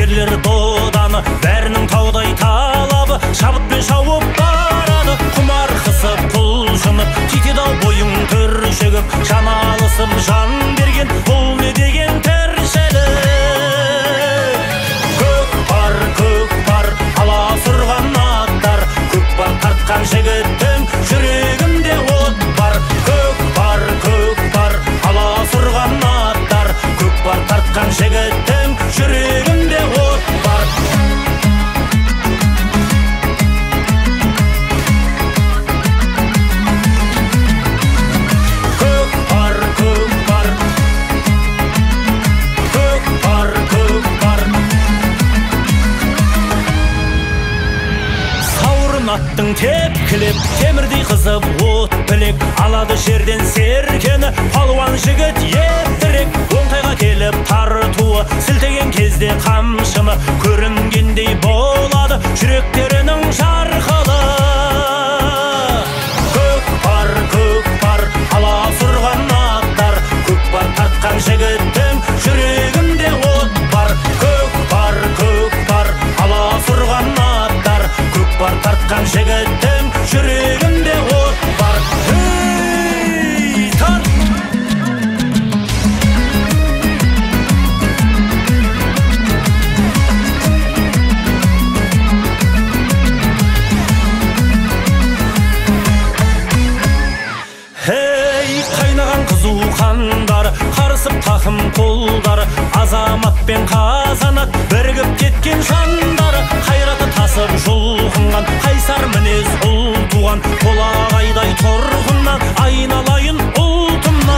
ерлер доданы, бәрінің таудай талабы, шабытпен шауып барады. Құмар қысып құлшынып, титеді-ау бойың түршігіп, жан алысып жан берген, бұл не деген тіршілік? Көкпар, көкпар, аласұрған аттар, көкпар тартқан жігіттің жүрегінде от бар. Көкпар, көкпар, аласұрған аттар, көкпар тартқан жігіттің жүрегінде от бар. Көкпар, көкпар, көкпар, көкпар. Сауырын аттың тепкілеп, темірдей қызып от білек, алады жерден серкені, палуан жігіт ептірек. Оңтайға келіп тартуы, сілтеген кезде қамшыны, көрінгендей болады жүректерінің жарқылы. Көкпар, көкпар, аласұрған аттар, көкпар тартқан жігіттің жүрегінде от бар. Көкпар, көкпар, аласұрған аттар, көкпар тартқан жігіттің жүрегінде от бар. Ей, тарт! Ей, қайнаған қызу қандар, қарысып тақым қолдар, азамат пен қазанат бірігіп кеткен жандар. Қайраты тасып жұлқынған, қайсар мінез ұл туған, толағайдай тұрғыннан, айналайын ұлтымнан.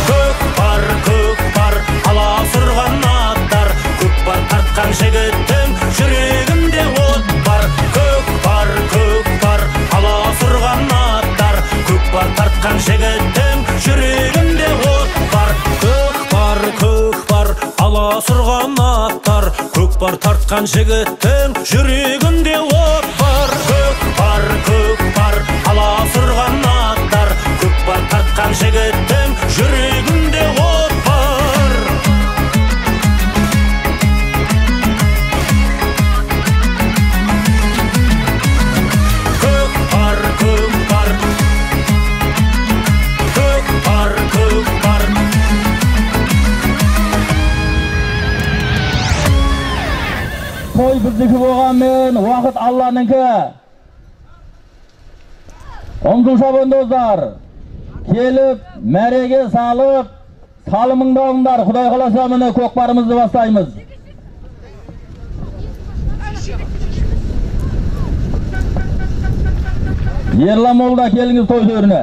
Көкпар, көкпар, аласұрған аттар, көкпар тартқан жігіттің жүрегінде от бар. Көкпар, көкпар, аласұрған аттар, көкпар тартқан жігіттің жүрегінде от бар. Көкпар, көкпар, аласұрған аттар, көкпар тартқан жігіттің жүрегінде от бар. Көкпар, көкпар, аласұрған аттар, көкпар тартқан жігіттің жүрегінде от бар. Көкпар, көкпар, көкпар, көкпар. Той біздікі болғанмен, уақыт Алланікі. Ұмтыл шабандоздар, келіп, мәреге салып, салымыңды алыңдар. Құдай қаласа, міне көкпарымызды бастаймыз. Ерлан молда, келіңіз той төріне.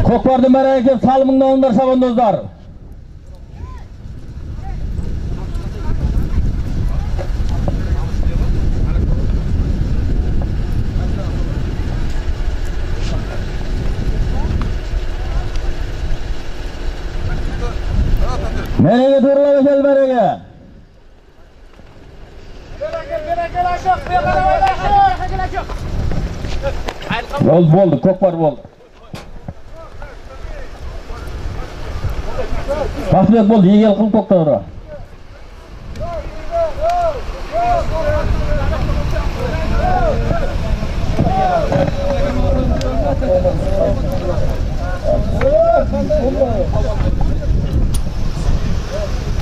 Көкпарды мәреге келіп, салымыңды алыңдар, шабандоздар. Мәреге турлап кел, мәреге. Жол болды, көкпар болды. Бақытбек болды, егел қылып көктаура.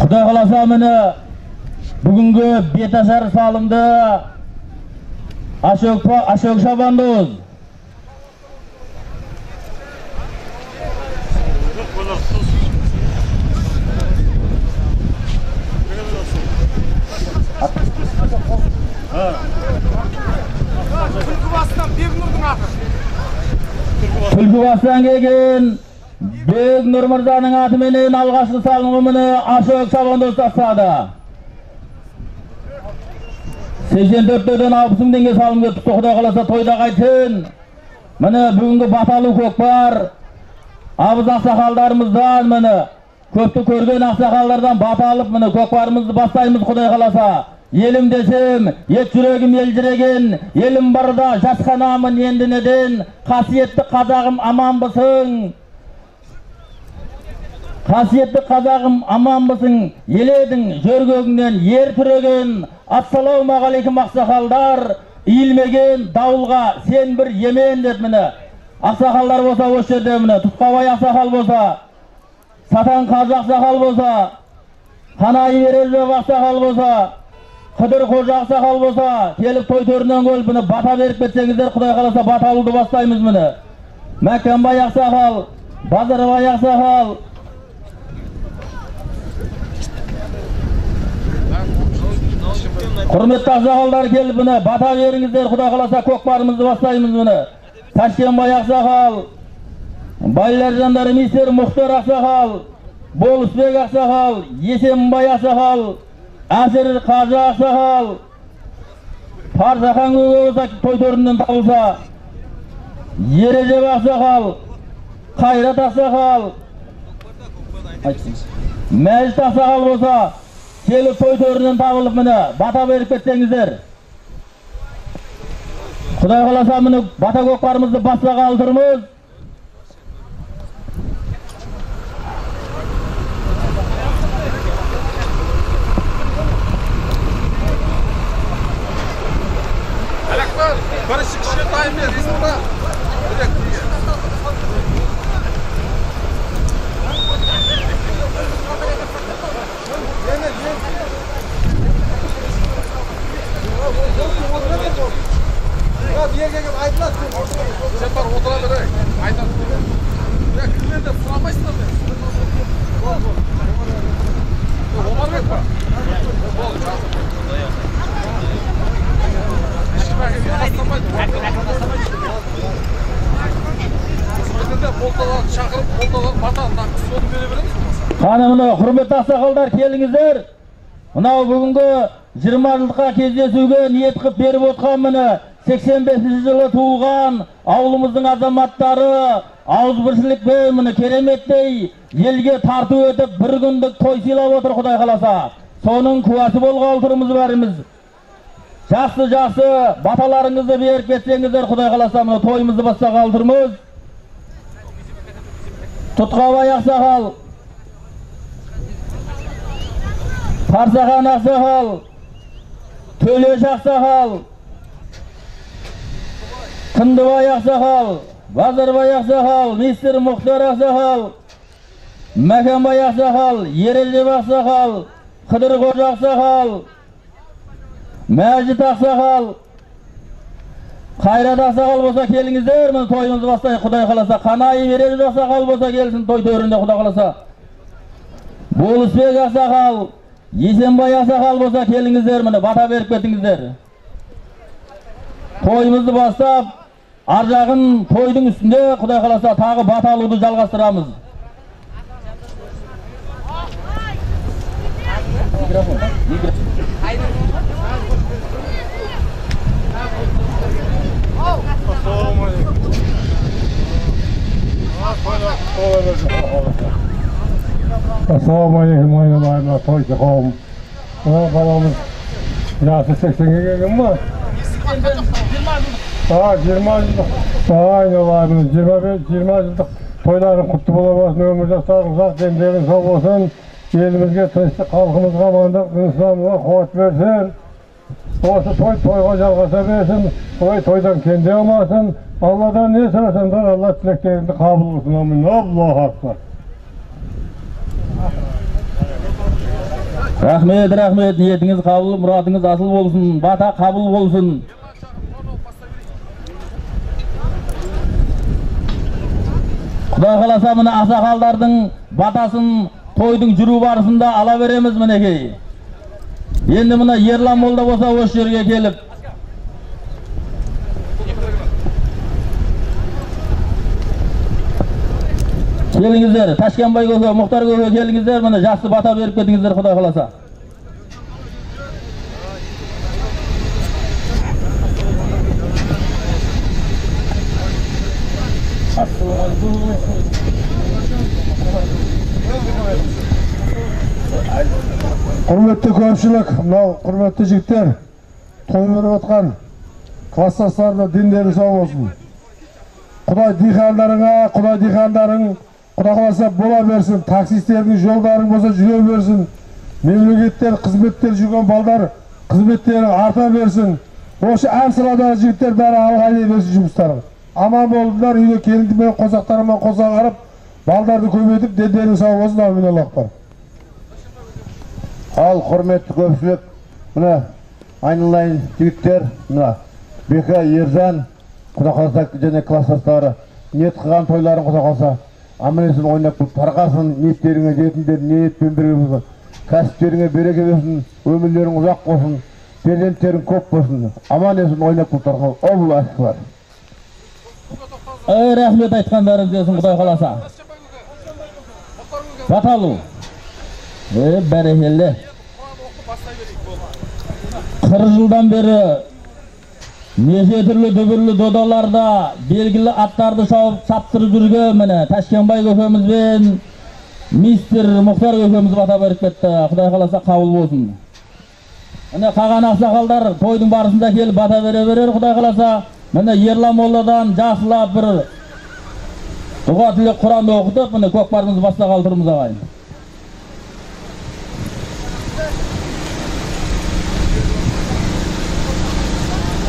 Құдай қаласа, міне бүгінгі беташар салымды Ашөк шабандоз. Түлкібастан келген Бекнұр мырзаның атыменен алғашқы салымы міне Ашөк шабандоз тастады. 84-ден 60 мың теңге салым кетті. Құдай қаласа тойда қайтсын. Міне бүгінгі баталы көкпар абыз ақсақалдарымыздан, міне көпті көрген ақсақалдардан бата алып, міне көкпарымызды бастаймыз Құдай қаласа. Елім десем, ет жүрегім елжіреген, елім барда жасқанамын енді неден, қасиетті қазағым аманбысың? Қасиетті қазағым, аманбысың, еледің, жөргегіңнен ер түреген. Ассалаумағалейкум ақсақалдар, иілмеген дауылға сен бір емен деп міне. Ақсақалдар болса осы жерде міне, Тұтқабай ақсақал болса, Сатан қажы ақсақал болса, Қанай Ережеп ақсақал болса, Қыдыр қожа ақсақал болса, келіп той төрінен келіп міне бата беріп кетсеңіздер, Құдай қаласа бата алуды бастаймыз міне. Мәкенбай ақсақал, Базарбай ақсақал, құрметті ақсақалдар келіп міне бата беріңіздер, Құдай қаласа көкпарымызды бастаймыз міне. Ташкенбай ақсақал, Байларжандар мистер Мұхтар ақсақал, Болысбек ақсақал, Есенбай ақсақал, Әсір қажы ақсақал, Парсахан көке той төрінен табылса, Ережеп ақсақал, Қайрат ақсақал, Мәжит ақсақал болса, келіп той төрінен табылып міне бата беріп кетсеңіздер. Құдай қаласа міне бата көкпарымызды бастағалы тұрмыз. Бірінші кішкентай мен ризықта. Сен бар отыра бер, айтады. Кімдер деп сұрамайсыңдар мен. Омарбек па? Болды, жазып. Ешкім әкеге тастамайды. Бізде молдаларды шақырып, молдалар батаны соны бере береміз. Қане мына құрметті ақсақалдар келіңіздер. Мынау бүгінгі 20 жылдыққа кездесуге ниет қып беріп отқан міне 85 жылы туылған ауылымыздың азаматтары ауызбіршілікпен міне кереметтей елге тарту етіп бір күндік той сыйлап отыр, Құдай қаласа. Соның куәсі болғалы тұрмыз бәріміз. Жақсы-жақсы баталарыңызды беріп кетсеңіздер, Құдай қаласа мына тойымызды бастағалы тұрмыз. Тұтқабай ақсақал, Парсахан ақсақал, Төлеш ақсақал, Тындыбай ақсақал, Базарбай ақсақал, Мистер Мұхтар ақсақал, Мәкенбай ақсақал, Ережеп ақсақал, Қыдыр қожа ақсақал, Мәжит ақсақал, Қайрат ақсақал болса келіңіздер, міне тойымызды бастайық, Құдай қаласа. Қанай Ережеп ақсақал болса келсін той төрінде, Құдай қаласа. Болысбек ақсақал, Есенбай ақсақал болса келіңіздер, міне бата беріп кетіңіздер. Тойымызды бастап, ар жағын тойдың үстінде Құдай қаласа тағы бата алуды жалғастырамыз. Микрофон. Ассалаумағалейкум айналайын тойшы қауым. Мына баламыз жасы 80-ге келген ба? 20 жылдық. Айналайын 20 жылдық тойларың құтты бола болсын, өмір жастарың ұзақ, дендерің сау болсын, елімізге тыныштық, халқымызға амандық, исламға қуат берсін. Осы той тойға жалғаса берсін, той тойдан кенде болмасын. Алладан не сұрасаңдар, Алла тілектеріңді қабыл қылсын. Амин. Аллаху акбар. Рахмет, рахмет, ниетіңіз қабыл, мұратыңыз асыл болсын, бата қабыл болсын. Құдай қаласа міне ақсақалдардың батасын тойдың жүру барысында ала береміз мінекей. Енді мына Ерлан молда болса осы жерге келіп келіңіздер, Ташкенбай көке, Мұхтар көке келіңіздер, міне жақсы бата беріп кетіңіздер, Құдай қаласа. Құрметті көпшілік, мынау құрметті жігіттер, той беріп отқан кластастарына дендері сау болсын. Құдай диқандарыңа, құдай диқандарың Құда қаласа бола берсін, таксистердің жолдарың болса жүре берсін, мемлекеттер қызметтер жүрген балдар қызметтері арта берсін. Осы әр саладағы жігіттер бәрі алға айдай берсін жұмыстарын. Аман болдыңдар, үйге келіндімен қосақтарымен қоса қарап, балдарды көбейтіп, дендерің сау болсын, әумин, Аллах бар. Ал құрметті көпшілік, мына айналайын жігіттер, мына Бека, Ержан, құда қалса және класстастары ниет қылған тойларын құда қалса аман есен ойнап тарқасын, ниеттеріңе жетіңдер, ниетпен бірге болсын, кәсіптеріңе береке берсін, өмірлерің ұзақ болсын, перзенттерің көп болсын, аман есен ойнап тарқасын. Аллаху акбар. Рахмет айтқандарыңыз келсін, Құдай қаласа. Баталу. Бәрекелді. 40 жылдан бері неше түрлі дүбірлі додаларда белгілі аттарды шауып саптырып жүрген міне Ташкенбай көкеміз бен мистер Мұхтар көкеміз бата беріп кетті. Құдай қаласа қабыл болсын. Міне қалған ақсақалдар тойдың барысында келіп бата бере берер, Құдай қаласа. Міне Ерлан молладан жақсылап бір дұға тілек Құран оқытып, міне көкпарымызды бастағалы тұрмыз ағайын.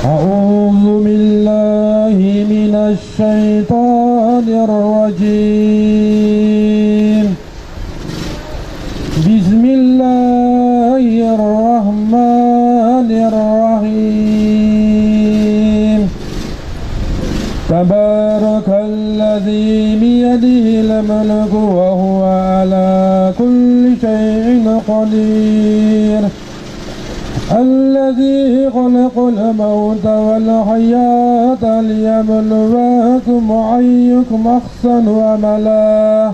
أعوذ بالله من الشيطان الرجيم. بسم الله الرحمن الرحيم. تبارك الذي بيده الملك وهو على كل شيء قدير. الذي خلق الموت والحياة ليبلوكم أيكم أحسن عملا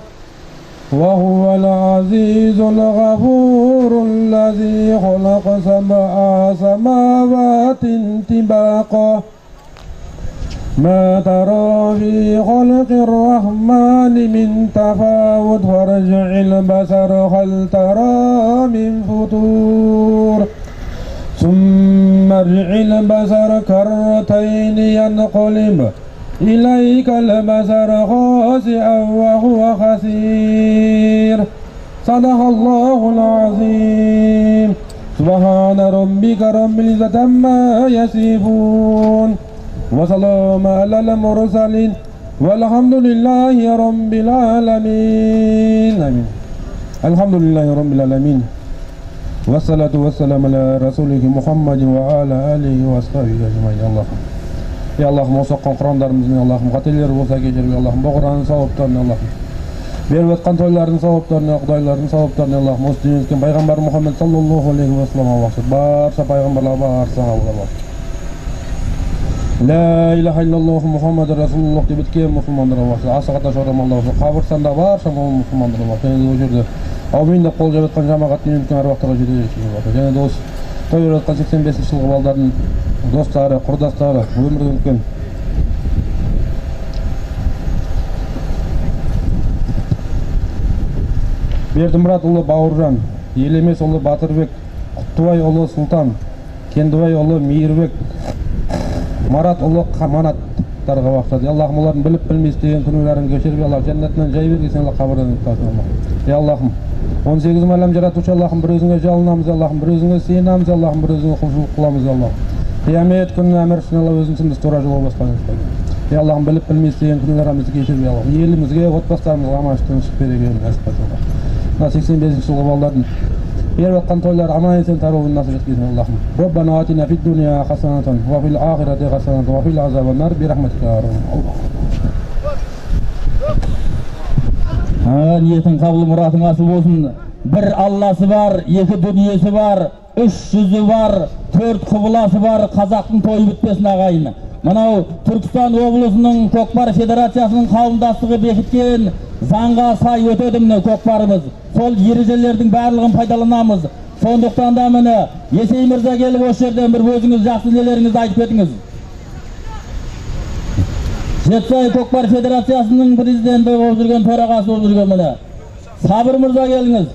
وهو العزيز الغفور الذي خلق سبع سماوات طباقا ما ترى في خلق الرحمن من تفاوت فارجع البصر هل ترى من فطور ثم ارجع البصر كرتين ينقلب إليك البصر خاسئا وهو خسير. صدق الله العظيم. سبحان ربك رب العزة عما يصفون وسلام على المرسلين والحمد لله رب العالمين. آمين. الحمد لله رب العالمين والصلاة والسلام على رسوله محمد وعلى آله وأصحابه أجمعين. Allah'ım. Ya Allah'ım осы оқыған Құрандарымыздың Allah'ım қателер болса кешір, Allah'ım бұл Құранның сауаптарын Allah'ım беріп жатқан тойлардың сауаптарын, құдайлардың сауаптарын Allah'ım осы дүниеге келген пайғамбар Мұхаммед саллаллаху алейхи уассаламға бағыштап, барша пайғамбарларға баршаға бағыштап. Ла илаха иллаллах Мұхаммад Расулуллах деп өткен мұсылмандарға бағыштап, асығата жорамалдар болсын, қабірстанда барша мұсылмандарға бағыштап. Және де ол жерде әумин деп қол жайып жатқан жамағаттың үлкен әруақтарға жете жеткізіп. Және де осы той беріп жатқан 85 жылғы балдардың достары, құрдастары, өмірден өткен Бердімұратұлы Бауыржан, Елемесұлы Батырбек, Құттыбайұлы Сұлтан, Кендібайұлы Мейірбек, Маратұлы Манаттарға бағыштады. Аллахым олардың біліп білмей істеген күнәларын кешіріп, Аллах жәннатынан жай бергесін, Аллах қабірден өткізсін. Аллах. Аллахым 18 әлем жаратушы Аллахым, бір өзіңе жалынамыз, Аллахым, бір өзіңе сыйынамыз, Аллахым, бір өзіңе құлшылық қыламыз, Аллах. Қиямет күніне әмір үшін Алла өзіңсің біз тура жолға басқан. Аллахым біліп білмей істеген күнәларымызды кешір, Аллахым. Елімізге, отбасыларымызға аманшылық, тыныштық бере көр, нәсіп қыл, Аллах. Мына 85 жылғы балдардың беріп жатқан тойлар аман есен тарауын нәсіп еткейсің, Аллахым. Раббана атина фид дуния хасанатан ва фил ахирати хасанатан ва фил азабан нар би рахматика я Аллах. Ниетің қабыл, мұратың асыл болсын. Бір Алласы бар, екі дүниесі бар, үш жүзі бар, төрт құбыласы бар қазақтың тойы бітпесін ағайын. Мынау Түркістан облысының Көкпар федерациясының қауымдастығы бекіткен заңға сай өтеді міне көкпарымыз. Сол ережелердің барлығын пайдаланамыз. Сондықтан да міне Есей мырза келіп осы жерден бір өзіңіз жақсы нелеріңізді айтып кетіңіз. Жетісай Көкпар федерациясының президенті болып жүрген, төрағасы болып жүрген міне Сабыр мырза келіңіз.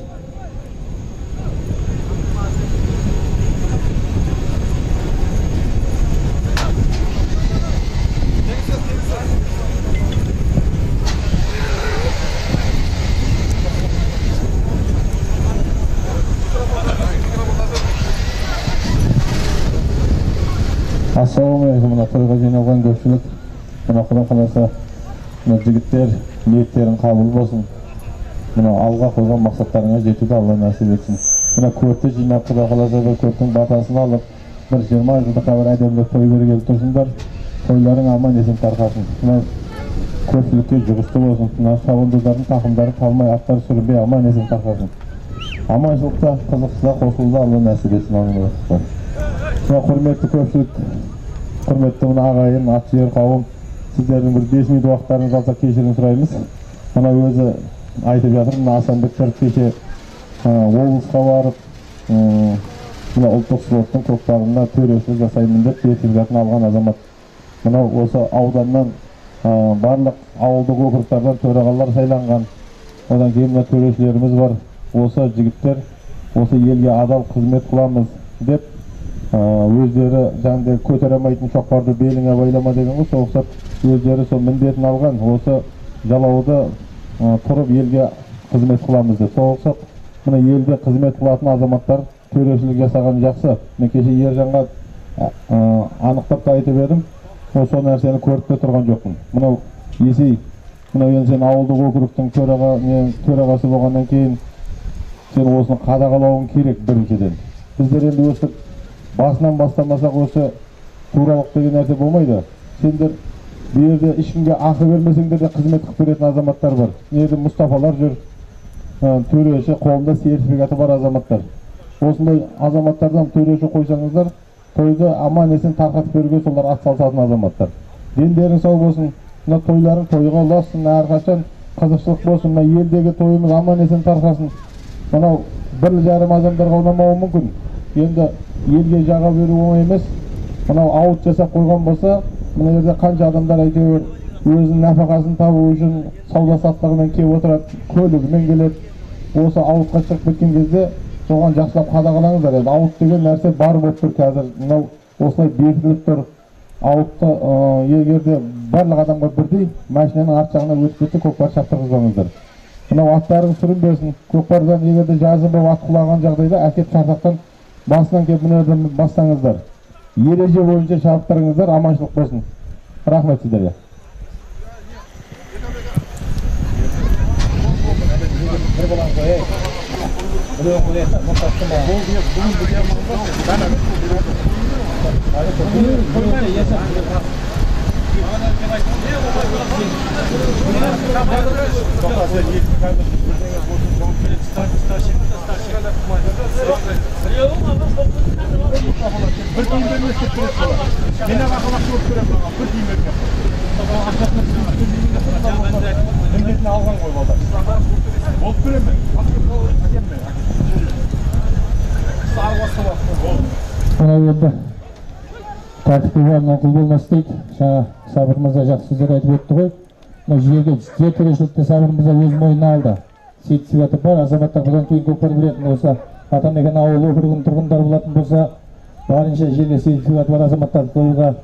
Ассалаумағалейкум, мына тойға жиналған көпшілік, мына Құдай қаласа, мына жігіттер ниеттерің қабыл болсын. Мына алға қойған мақсаттарыңа жетуді Алла нәсіп етсін. Мына көпті жинап, Құдай қаласа, бір көптің батасын алып, бір 20 жылдыққа бір әдемілеп той бергелі тұрсыңдар. Тойларың аман есен тарқасын. Мына көпшілікке жұғысты болсын. Мына шабандоздардың тақымдары талмай, аттары сүрінбей аман есен тарқасын. Аманшылықта, қызықсызда қосылуды Алла нәсіп етсін. Әмин. Мына құрметті көпшілік, құрметті мына ағайын, ақсүйер қауым, сіздердің бір 5 минут уақыттарыңызды алсақ кешірім сұраймыз. Мына өзі айтып жатыр, мына Асанбек Сырт кеше облысқа барып, мына ұлттық спорттың көкпарында төрешілік жасаймын деп сертификатын алған азамат. Мынау осы ауданнан барлық ауылдық округтардан төрағалар сайланған. Одан кейін мына төрешілеріміз бар. Осы жігіттер осы елге адал қызмет қыламыз деп өздері жаңағыдай көтере алмайтын шоқпарды беліңе байлама деген ғой, сол ұқсап өздері сол міндетін алған, осы жалауды тұрып елге қызмет қыламыз деп. Сол ұқсап мына елде қызмет қылатын азаматтар төрешілік жасаған жақсы. Мен кеше Ержанға анықтап та айтып едім, сол нәрсені көріп те тұрған жоқпын. Мынау Есей, мынау енді сен ауылдық округтың төрағасы болғаннан кейін сен осыны қадағалауың керек біріншіден. Біздер енді өстіп басынан бастамасақ осы туралық деген нәрсе болмайды. Сендер бұл жерде ешкімге ақы бермесеңдер де қызмет қылып беретін азаматтар бар. Мына жерде Мұстафалар жүр, төреші, қолында сертификаты бар азаматтар. Осындай азаматтардан төреші қойсаңыздар, тойды аман есен тарқатып беруге солар ат салысатын азаматтар. Дендерің сау болсын, мына тойларың тойға ұлассын, әрқашан қызықшылық болсын, мына елдегі тойымыз аман есен тарқасын. Мынау 1,5 адамдарға ұнамауы мүмкін. Енді елге жаға беру оңай емес. Мынау ауыт жасап қойған болса, мына жерде қанша адамдар әйтеуір өзінің нәпақасын табу үшін сауда саттығымен келіп отырады, көлігімен келеді. Осы ауытқа шығып кеткен кезде соған жақсылап қадағалаңыздар. Енді ауыт деген нәрсе бар болып тұр қазір. Мынау осылай бекітіліп тұр. Ауытты егер де барлық адамға бірдей машинаның арт жағына өтіп кетсе, көкпар шаптырғызбаңыздар. Мынау аттарың сүрінбесін. Көкпардан егер де жазы болып ат құлаған жағдайда әкеп шартақтан басынан келіп мына жерден бастаңыздар. Ереже бойынша шаптырыңыздар, аманшылық болсын. Рахмет сіздерге. Мынау енді тәртіпке бағынған құл болмас дейді. Жаңа Сабыр мырза жақсы сөздер айтып өтті ғой. Мынау жерге жер төрешілікті Сабыр мырза өз мойнына алды. Сертификаты бар азаматтар бұдан кейін көкпар білетін болса, Атамекен ауыл округінің тұрғындары болатын болса, барынша жерге сертификаты бар азаматтарды тойға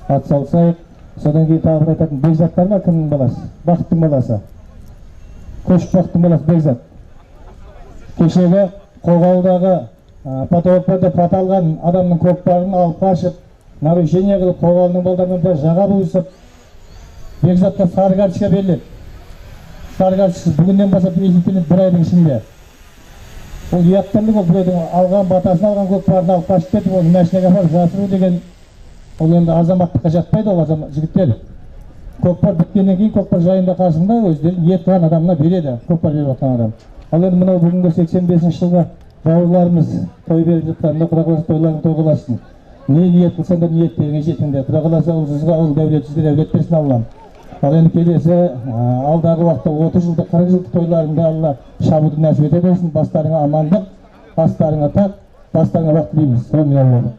атсалысайық. Содан кейін тағы бір айтатын Бекзат бар ма, кімнің баласы? Бақыттың баласы. Көшіп Бақыттың баласы Бекзат. Кешегі Қоғалдағы паталықпен пата алған адамның көкпарын алып қашып, нарушение қылып, Қоғалының балдарымен бір жаға бұзып, Бекзатқа сары карточка беріледі. Сары карточка бүгіннен бастап есептеледі бір айдың ішінде. Ол ұяттарлық, ол біреудің алған батасын алған көкпарын алып қашып кетіп, оны машинаға апарып жасыру деген, ол енді азаматтыққа жатпайды ол азамат жігіттер. Көкпар біткеннен кейін көкпар жайында қасында өздері ниет қылған адамына береді, көкпар беріп жатқан адам. Ал енді мынау бүгінгі 85 жылғы бауырларымыз той беріп жатқанда, Құдай қаласа тойларың той қыласың. Не ниет қылсаңдар ниеттеріңе жетіңдер. Құдай қаласа ұлсызға ұл дәулет, сізге дәулет берсін Аллам. Ал енді келесі алдағы уақытта 30 жылдық, 40 жылдық тойларыңда Алла шабуды нәсіп ете берсін. Бастарыңа амандық, бастарыңа тақ, бастарыңа бақ тілейміз. Әмин.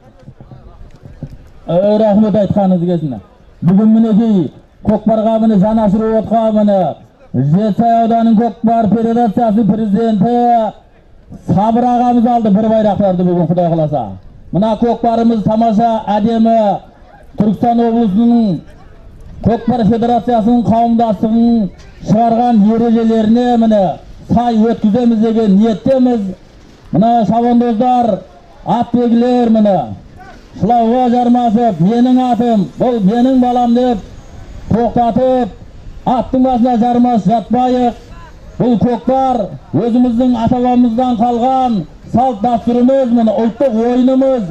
Рахмет айтқаныңыз келсін. Бүгін мінекей көкпарға міне жанашыр отқа міне Жетісай ауданының көкпар федерациясы президенті Сабыр ағамыз алды бір байрақтарды бүгін Құдай қаласа. Мына көкпарымыз тамаша әдемі Түркістан облысының көкпар федерациясының қауымдастығының шығарған ережелеріне міне сай өткіземіз деген ниеттеміз. Мына шабандоздар, атбегілер міне шылауға жармасып, менің атым, бұл менің балам деп тоқтатып, аттың басына жармас жатпайық. Бұл көкпар өзіміздің ата-бабамыздан қалған салт дәстүріміз, міне ұлттық ойынымыз.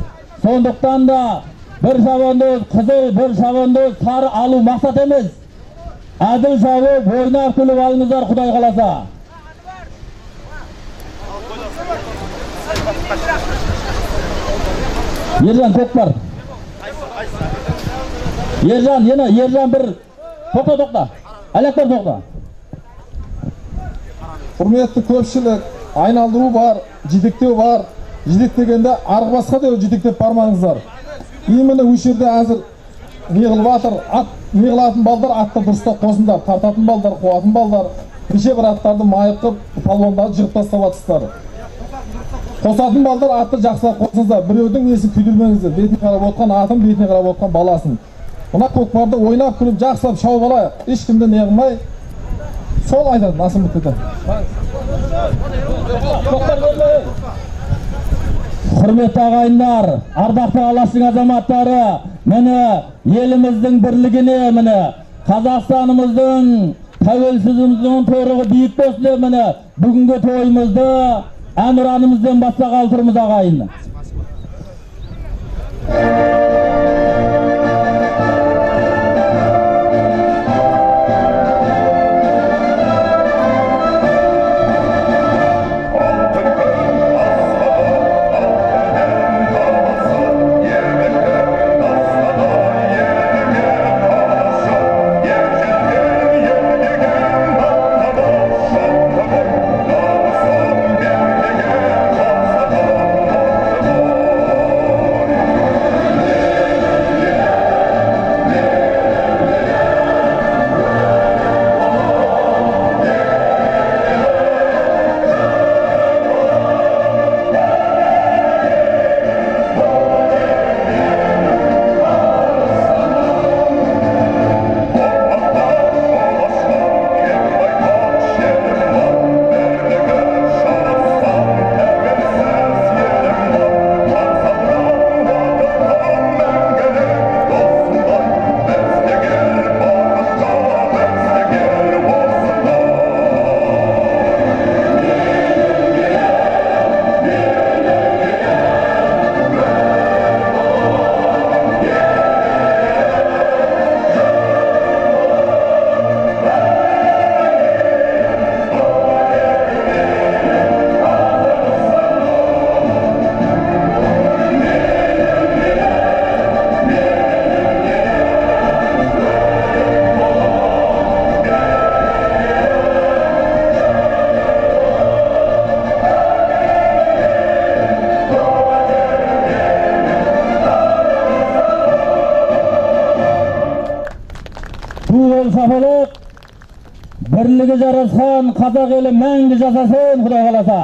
Сондықтан да бір шабандоз қызыл, бір шабандоз сары алу мақсат емес. Әділ шауып, ойнап күліп алыңыздар, Құдай қаласа. Ержан көкпар. Ержан, ені, Ержан бір тоқта, тоқта. Әлектер тоқта. Құрметті көпшілік, айналдыру бар, жетектеу бар. Жетектегенде арғы басқа деп жетектеп бармаңыздар. Именно осы жерде әзір неғылып жатыр, ат неғылатын балдар атты дұрыстап қосыңдар, тартатын балдар, қуатын балдар. Неше бір аттарды майып қып, палуандарды жығып тастап жатсыздар. Қосатын балдар атты жақсылап қосыңыздар, біреудің несін күйдірмеңіздер. Бетіне қарап отқан атын, бетіне қарап отқан баласын. Мына көкпарды ойнап күліп жақсылап шауып алайық. Ешкімді неғылмай. Сол айтады, насым бітті. Құрметті ағайындар, ардақты Алаштың азаматтары, міне еліміздің бірлігіне, міне Қазақстанымыздың тәуелсіздігіміздің торығы биік болсын деп, міне бүгінгі тойымызды әнұранымыздан бастағалы тұрмыз ағайын. Бірлігі жарасқан қазақ елі мәңгі жасасын, Құдай қаласа.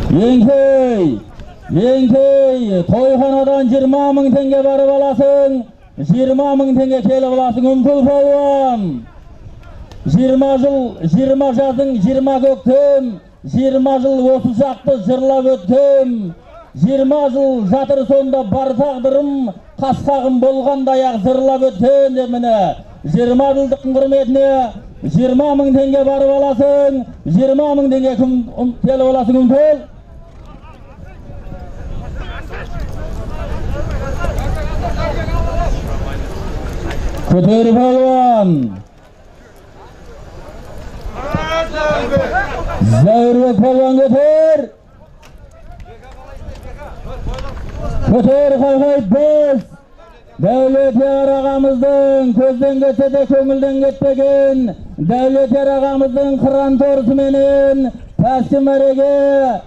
Еңкей, еңкей, тойханадан 20 мың теңге барып аласың, 20 мың теңге келіп аласың, ұмтыл палуан. 20 жыл, 20 жазың, 20 көктем, 20 жыл осы шақты жырлап өттім. 20 жыл жатыр сонда бар тағдырым, қасқағым болғандай ақ жырлап өттім деп міне. 20 жылдықтың құрметіне 20 мың теңге барып аласың, 20 мың теңге келіп аласың, ұмтыл. Көтер палуан. Зәуірбек палуан көтер. Көтер қойғай біз. Дәулетияр ағамыздың көзден кетсе де көңілден кетпеген Дәулетияр ағамыздың қыран торысыменен пәскі мәреге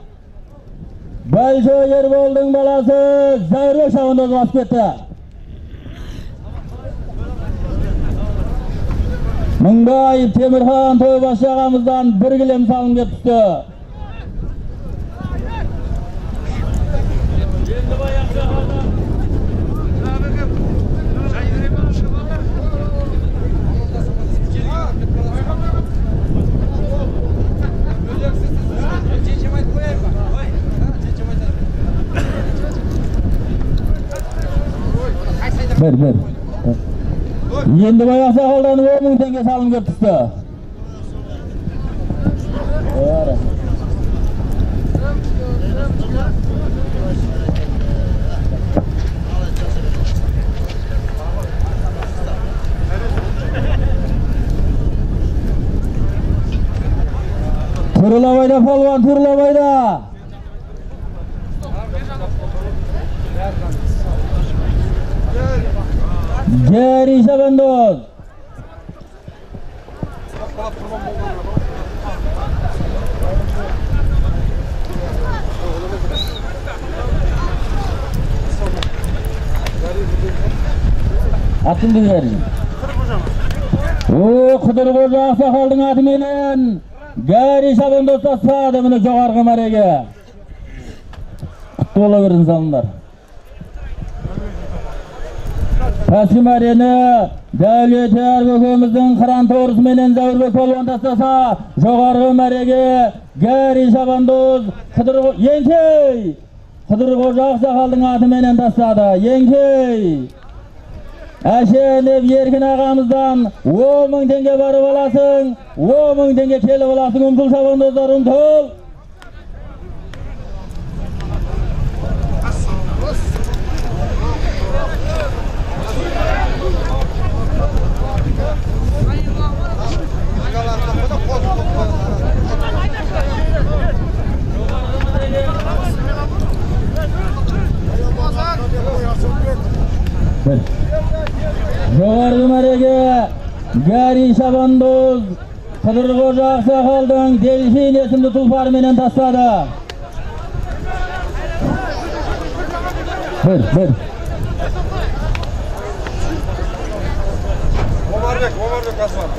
Большой Ерболдың баласы Зәуірбек шабандоз басып кетті. Мыңбаев Темірхан тойбашы ағамыздан бір кілем салым кеп түсті. Bir. Ендібай ақсақалдан 10 мың теңге салым келіп түсті. Турылабайда палуан, турылабайда. Гери шабандоз. Атыңды бер. О, Қыдырқожа ақсақалдың атыменен Гери шабандоз тастады міне жоғарғы мәреге. Құтты бола берсін салымдар. Пәскі мәрені Дәулетияр көкеміздің қыран торысыменен Зәуірбек палуан тастаса, жоғарғы мәреге Гери шабандоз Еңкей Қыдырқожа ақсақалдың атыменен тастады. Еңкей Әшеніп Еркін ағамыздан 10 мың теңге барып аласың, 10 мың теңге келіп аласың. Ұмтыл шабандоздар, ұмтыл. Жоғарғы мәреге Гәрий шабандоз Қыдырқожа ақсақалдың Дельфин есімді тұлпарыменен тастады. Bir. Омарбек, Омарбек Асман.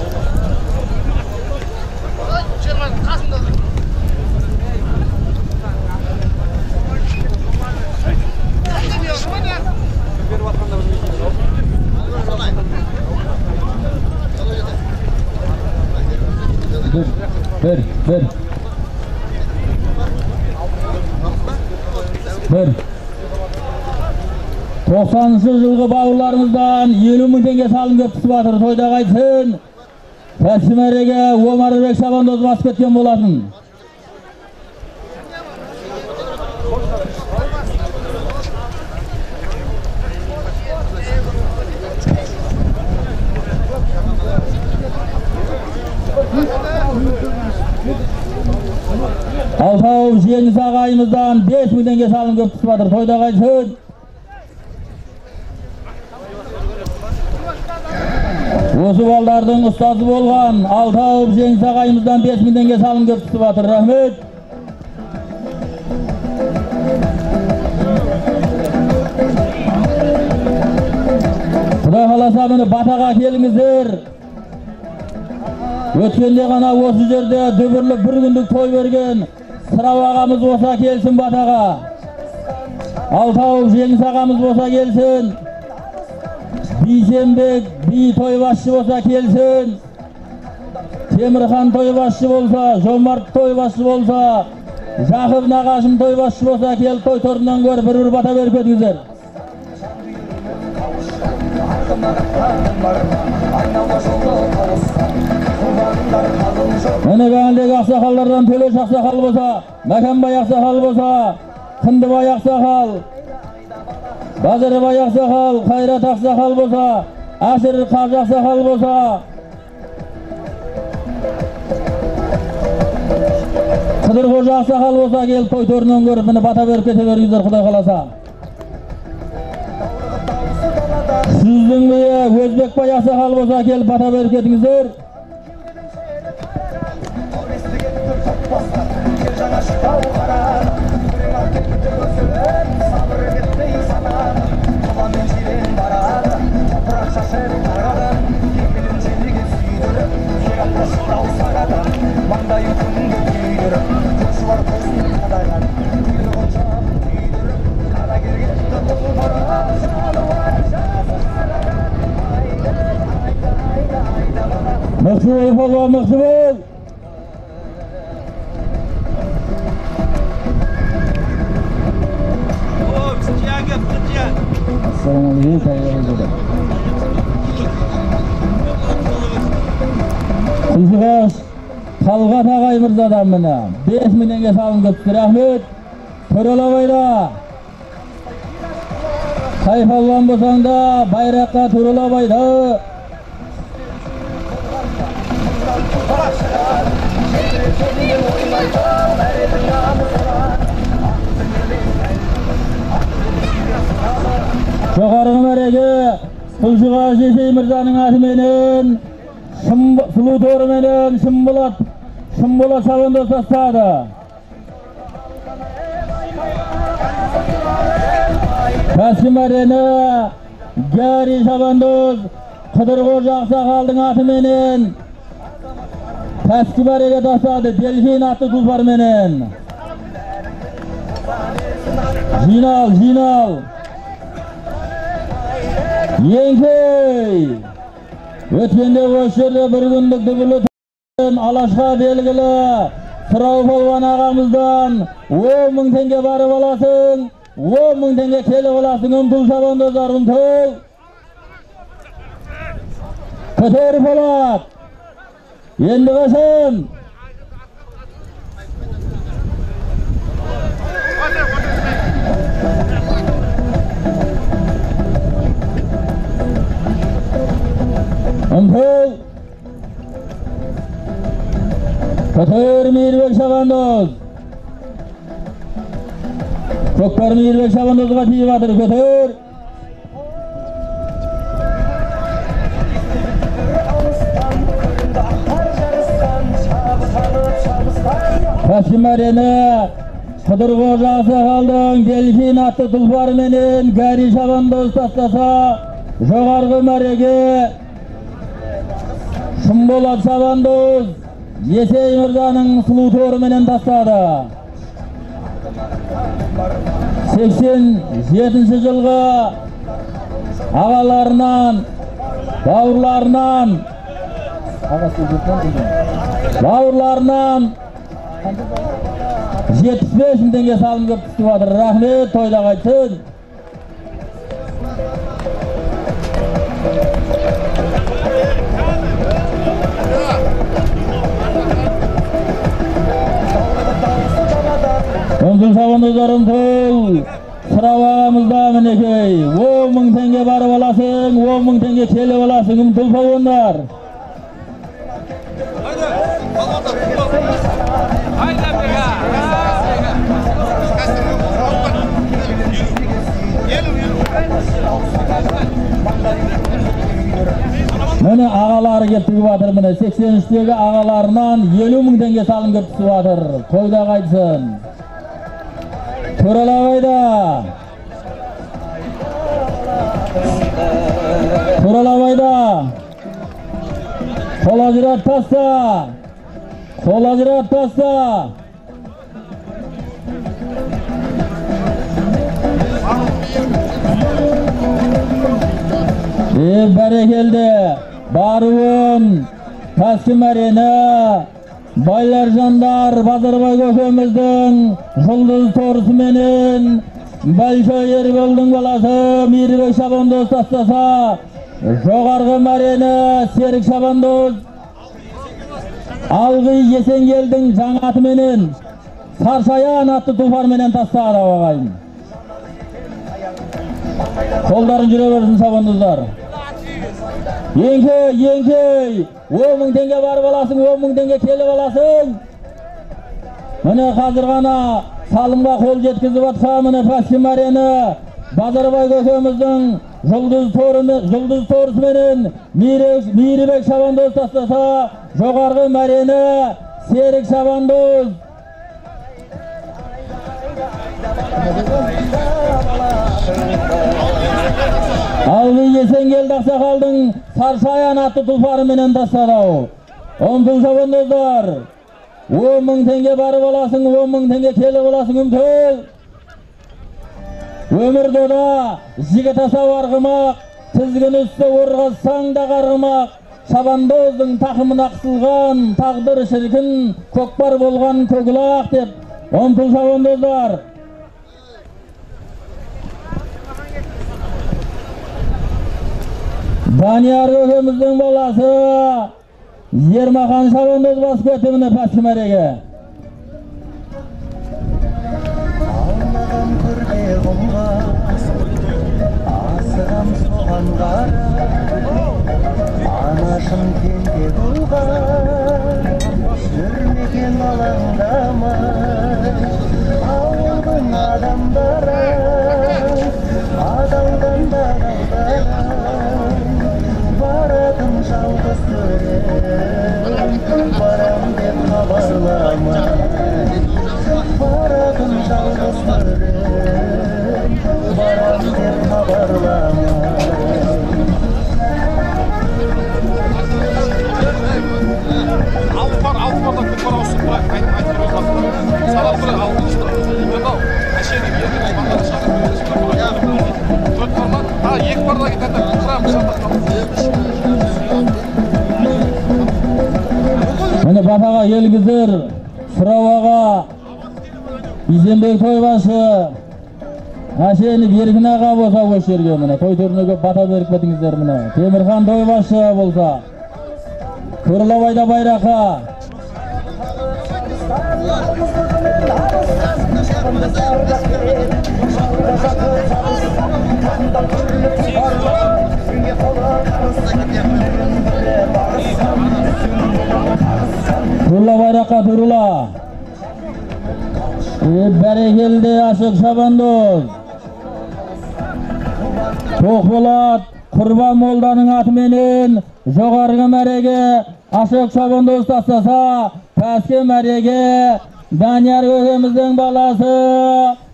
Bir. Bir. 90-шы жылғы бауырларымыздан 50 мың теңге салым көп түсіп жатыр. Тойда қайтсын. Пәскі мәреге Омарбек шабандоз басып кеткен болатын. Алтау Жеңіс ағайымыздан 5 мың теңге салым көп түсіп жатыр. Тойда қайтсын. Осы балдардың ұстазы болған Алтау Жеңіс ағайымыздан 5 мың теңге салым көп түсіп жатыр. Рахмет. Құдай қаласа міне батаға келіңіздер. Өткенде ғана осы жерде дүбірлі бір күндік той берген Сырау ағамыз болса келсін батаға. Алтау Жеңіс ағамыз болса келсін. Бейсенбек би тойбасшы болса келсін. Темірхан тойбасшы болса, Жомарт тойбасшы болса, Жақып нағашым тойбасшы болса келіп той торынан көріп бір-бір бата беріп кетіңіздер. Міне бәңдегі ақсақалдардан Төлеш ақсақал болса, Мәкенбай ақсақал болса, Қындыбай ақсақал, Базарбай ақсақал, Қайрат ақсақал болса, Әшір қажы ақсақал болса, Қыдырқожа ақсақал болса келіп той төрінен көріп міне бата беріп кете беріңіздер, Құдай қаласа. Сіздің биі Өзбекбай ақсақал болса келіп бата беріп кетіңіздер. Ассалаумағалейкум. Құлшығаш Талғат ағай мырзадан міне 5000 теңге салым келіпті. Рахмет. Төрелабайда қай палуан болсаң да байраққа Төрелабайда. Жоғарғы мәреге Құлшығаш Есей мырзаның атыменен сұлу торыменен Шымболат шабандоз тастады. Пәскі мәрені Гәрі шабандоз Қыдырқожа ақсақалдың атыменен пәскі мәреге тастады. Дельфин атты тұлпарменен. Жинал, жинал. Еңкей! Өткенде осы жерде бір күндік дүбірлі Алашқа белгілі Сырау палуан ағамыздан 10 мың теңге барып аласың, 10 мың теңге келіп аласың. Ұмтыл шабандоздар, ұмтыл! Көтер Болат! Енді қашан? Ұмтыл! Көтер Мейірбек шабандоз! Көкпар Мейірбек шабандозға тиіп жатыр. Көтер! Пәскі мәрені Қыдырқожа ақсақалдың Дельфин атты тұлпарыменен Гәрі шабандоз тастаса, жоғарғы мәреге Шымболат шабандоз Есей мырзаның сұлу торыменен тастады. 87 жылғы ағаларынан, бауырларынан 75 мың теңге салым келіп түсіп жатыр. Рахмет, тойда қайтсын. Ұмтыл шабандоздар, ұмтыл. Сырау ағамызда мінекей 10 мың теңге барып аласың, 10 мың теңге келіп аласың. Ұмтыл палуандар. Міне ағалары келіп тігіп жатыр. Міне 83-тегі ағаларынан 50 мың теңге салым келіп түсіп жатыр. Тойда қайтсын. Төрелабайда. Төрелабайда. Қол ажырат таста. Қол ажырат таста. Бәрекелді. Баруын пәскі мәрені Байларжандар Базарбай көкеміздің жұлдыз торысыменен Большой Ерболдың баласы Мейірбек шабандоз тастаса, жоғарғы мәрені Серік шабандоз Алғы Есенгелдің жаңа атыменен Саршаян атты тұлпарменен тастады. Ағайын, қолдарын жүре берсін шабандоздар. Еңкей, еңкей, 10 мың теңге барып аласың, 10 мың теңге келіп аласың. Міне қазір ғана салымға қол жеткізіп атқан міне пәскі мәрені Базарбай көкеміздің жұлдыз торысыменен Мейірбек шабандоз тастаса, жоғарғы мәрені Серік шабандоз Алғы Есенгелді ақсақалдың Саршаян атты тұлпарыменен тастады. Ұмтыл шабандоздар. 10 мың теңге барып аласың, 10 мың теңге келіп аласың. Ұмтыл. Өмір дода, жігіт асау арғымақ, тізгін үсті орғызсаң да қарғымақ, шабандоздың тақымына қысылған, тағдыр шіркін, көкпар болған көкұлақ деп. Ұмтыл шабандоздар. Данияр көкеміздің баласы Ермахан шабандоз басып кетті міне пәскі мәреге. Алмаған көрге құмға, асығам соған қарай, анашым тентек ұлға, жүрмеген алаңдамай, ауылдың адамдары, адалдан да адалдар, баратын жалғыз төрем, барам деп хабарламай, баратын жалғыз төрем, барам деп хабарламай. Алты пар, алты пардан көп пар ауысып тұр, айтып тұрмыз. Сарап тұр, алты мынау әшейін екі пардан шығарып, төрт пардан, екі пардан кетеді, қырам шатақ. Міне батаға келгіздер, Сұрау аға, Бейсенбек тойбашы, Әшенов Еркін аға болса осы жерге міне, той төріне көп бата беріп кетіңіздер міне. Темірхан тойбашы болса, Көрлабайда байраққа. Турула байраққа, турула. Бәрекелді ашық шабандоз. Тоқболат Құрбан молданың атыменен жоғарғы мәреге ашық шабандоз тастаса, пәскі мәреге Данияр көкеміздің баласы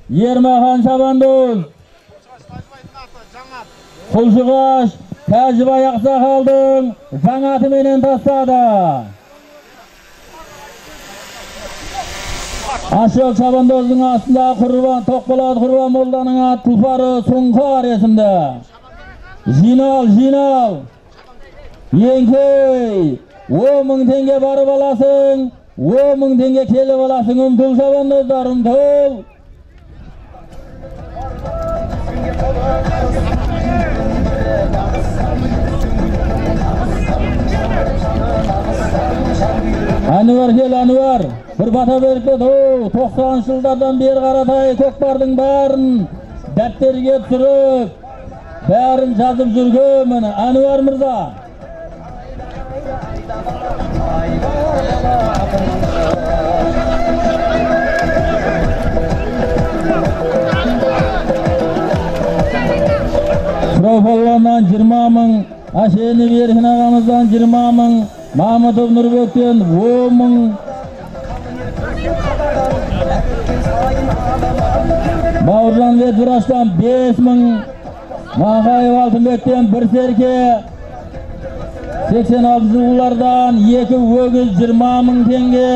Ермахан шабандоз. Құлшығаш Тәжібай ақсақалдың жаңа атыменен тастады. Ашық шабандоздың астында Құрбан Тоқболат Құрбан молданың ат тұлпары Сұңқар есімді. Жинал, жинал. Еңкей, 10 мың теңге барып аласың, 10 мың теңге келіп аласың. Ұмтыл шабандоздар, ұмтыл. Әнуар кел, Әнуар. Бір бата беріп кет. 90 жылдардан бері қаратай көкпардың бәрін дәптерге түсіріп, бәрін жазып жүрген міне Әнуар мырза. Сұрау палуаннан 20 мың, Әшенов Еркін ағамыздан 20 мың, Мамытов Нұрбектен 10 мың. Бауыржан ветврачтан 5 мың, Мағаев Алтынбектен бір серке, 86 жылғылардан 2 өгіз 20 мың теңге,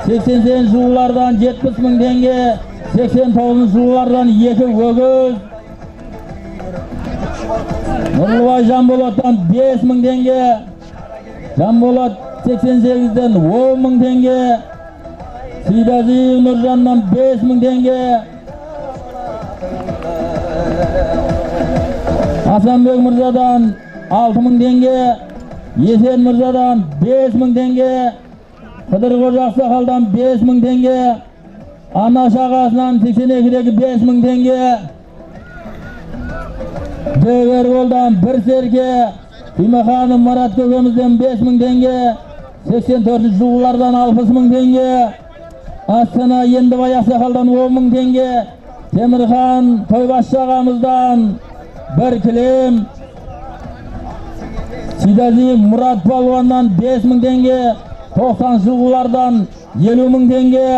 88 жылғылардан 70 мың теңге, 89 жылғылардан 2 өгіз, Нұрлыбай Жанболаттан 5 мың теңге, Жанболат 88-ден 10 мың теңге, Сейдазиев Нұржаннан 5 мың теңге, Асанбек мырзадан 6 мың теңге, Есен мырзадан 5 мың теңге, Қыдырқожа ақсақалдан 5 мың теңге, Анаш ағасынан 82-дегі 5 мың теңге, Бегерболдан бір серке, Тимаханов Марат көкемізден 5 мың теңге, 84 жылғылардан 60 мың теңге, Астана Ендібай ақсақалдан 10 мың теңге, Темірхан тойбашы ағамыздан бір кілем, Сейдазиев Мұрат палуаннан 5 мың теңге, 90 жылғылардан 50 мың теңге,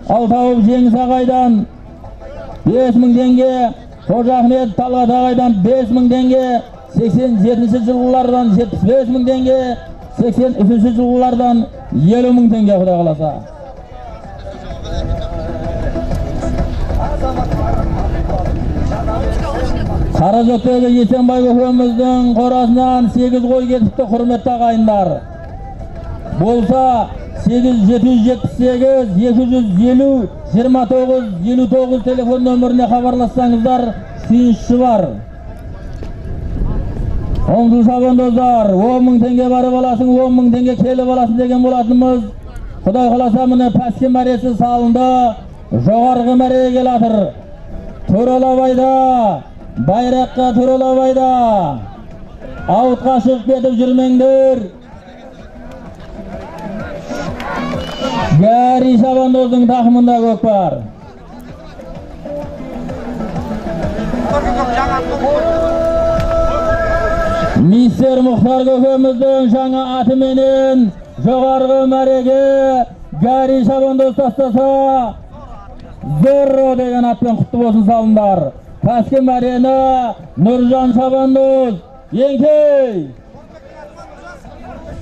Алтауов Жеңіс ағайдан 5 мың теңге, Қожа Ахмет Талғат ағайдан 5 мың теңге, 87 жылғылардан 75 мың теңге, 83 жылғылардан 50 мың теңге, Құдай қаласа. Қаражөктегі Есенбай көкеміздің қорасынан 8 қой кетіпті, құрметті ағайындар. Болса 8 778 250 29 59 телефон нөміріне хабарлассаңыздар, сүйіншісі бар. Ұмтыл шабандоздар, 10 мың теңге барып аласың, 10 мың теңге келіп аласың деген болатынымыз. Құдай қаласа, міне пәске мәресі салынды, жоғарғы мәреге келатыр. Туралабайда, байраққа туралабайда. Ауытқа шығып кетіп жүрмеңдер. Гәрі шабандоздың тақымында көк бар. Мистер Мұхтар көкеміздің жаңа атыменен жоғарғы мәреге Гәрі шабандоз тастаса, Зорро деген атпен құтты болсын салындар. Пәскі мәрені Нұржан шабандоз еңкей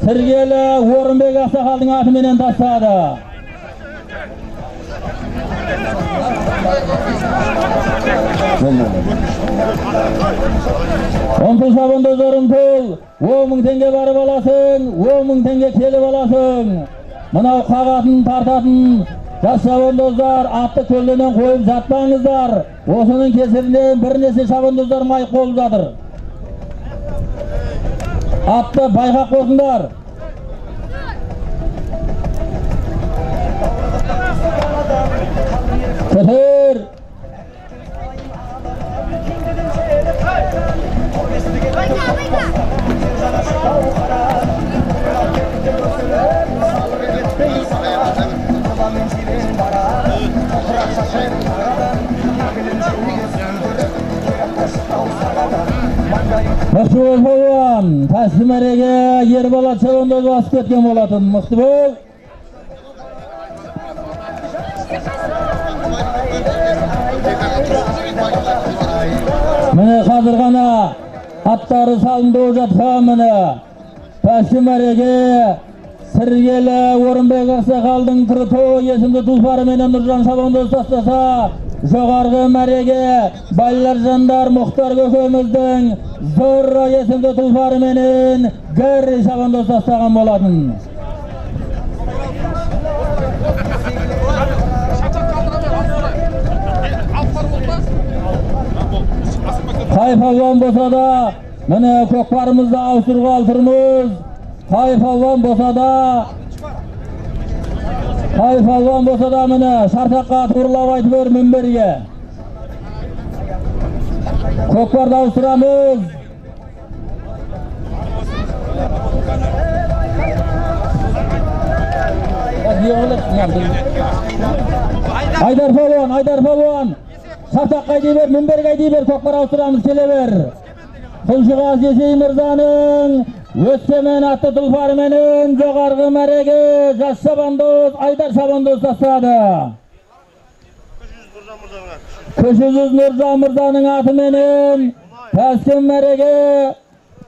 Сіргелі Орынбек ақсақалдың атыменен тастады. Ұмтыл шабандоздар, ұмтыл. 10 мың теңге барып аласың, 10 мың теңге келіп аласың. Мынау қағатын, тартатын жас шабандоздар, атты көлденең қойып жатпаңыздар. Осының кесірінен бірнеше шабандоздар майып болып жатыр. Атты байқап қойсыңдар. Көтер. Мықты бол палуан, пәскі мәреге Ерболат шабандоз басып кеткен болатын. Мықты бол. Міне қазір ғана аттары салынды жатқан міне пәскі мәреге Сіргелі Орынбек ақсақалдың Крыто есімді тұлпарыменен Нұржан шабандоз тастаса, жоғарғы мәреге Балларжандар Мұхтар көкеміздің Зорро есімді тұлпарыменен Гәрі шабандоз тастаған болатын. Қай палуан болса да, міне көкпарымызды ауыстыруға отырмыз. Қай палуан болса да, қай палуан болса да, міне шартаққа турлап айтып бер мінберге. Көкпарды ауыстырамыз. Айдар палуан, Айдар палуан. Шартаққа айдай бер, мінберге айдай бер, көкпар ауыстырамыз, келе бер. Құлшығаз Есей мырзаның Өскемен атты тұлпарыменен жоғарғы мәреге жас шабандоз Айдар шабандоз тастады. Кіші жүз Нұржан мырзаның атыменен пәскі мәреге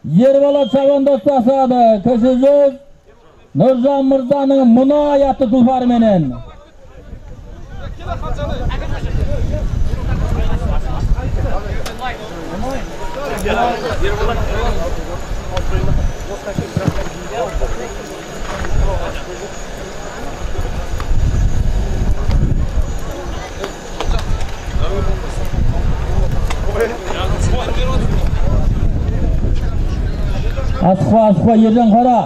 Ерболат шабандоз тастады. Кіші жүз Нұржан мырзаның Мұнай атты тұлпарыменен. Асықпа, асықпа, Ержан қара.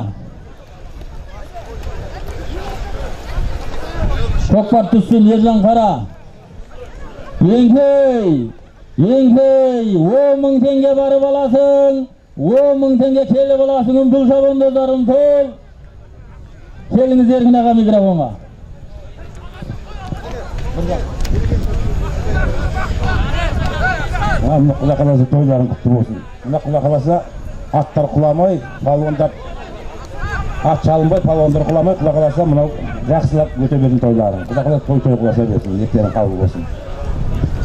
Көкпар түссін, Ержан қара. Еңкей, еңкей, 10 мың теңге барып аласың, 10 мың теңге келіп аласың, ұмтыл шабандоздар, ұмтыл. Келіңіз Еркін аға микрофонға. Құдай қаласа тойларың құтты болсын. Мына Құдай қаласа аттар құламай, палуандар ат шалынбай, палуандар құламай, Құдай қаласа мынау жақсылап өте берсін тойларың. Құдай қаласа той той құласа берсін, ниеттерің қабыл болсын.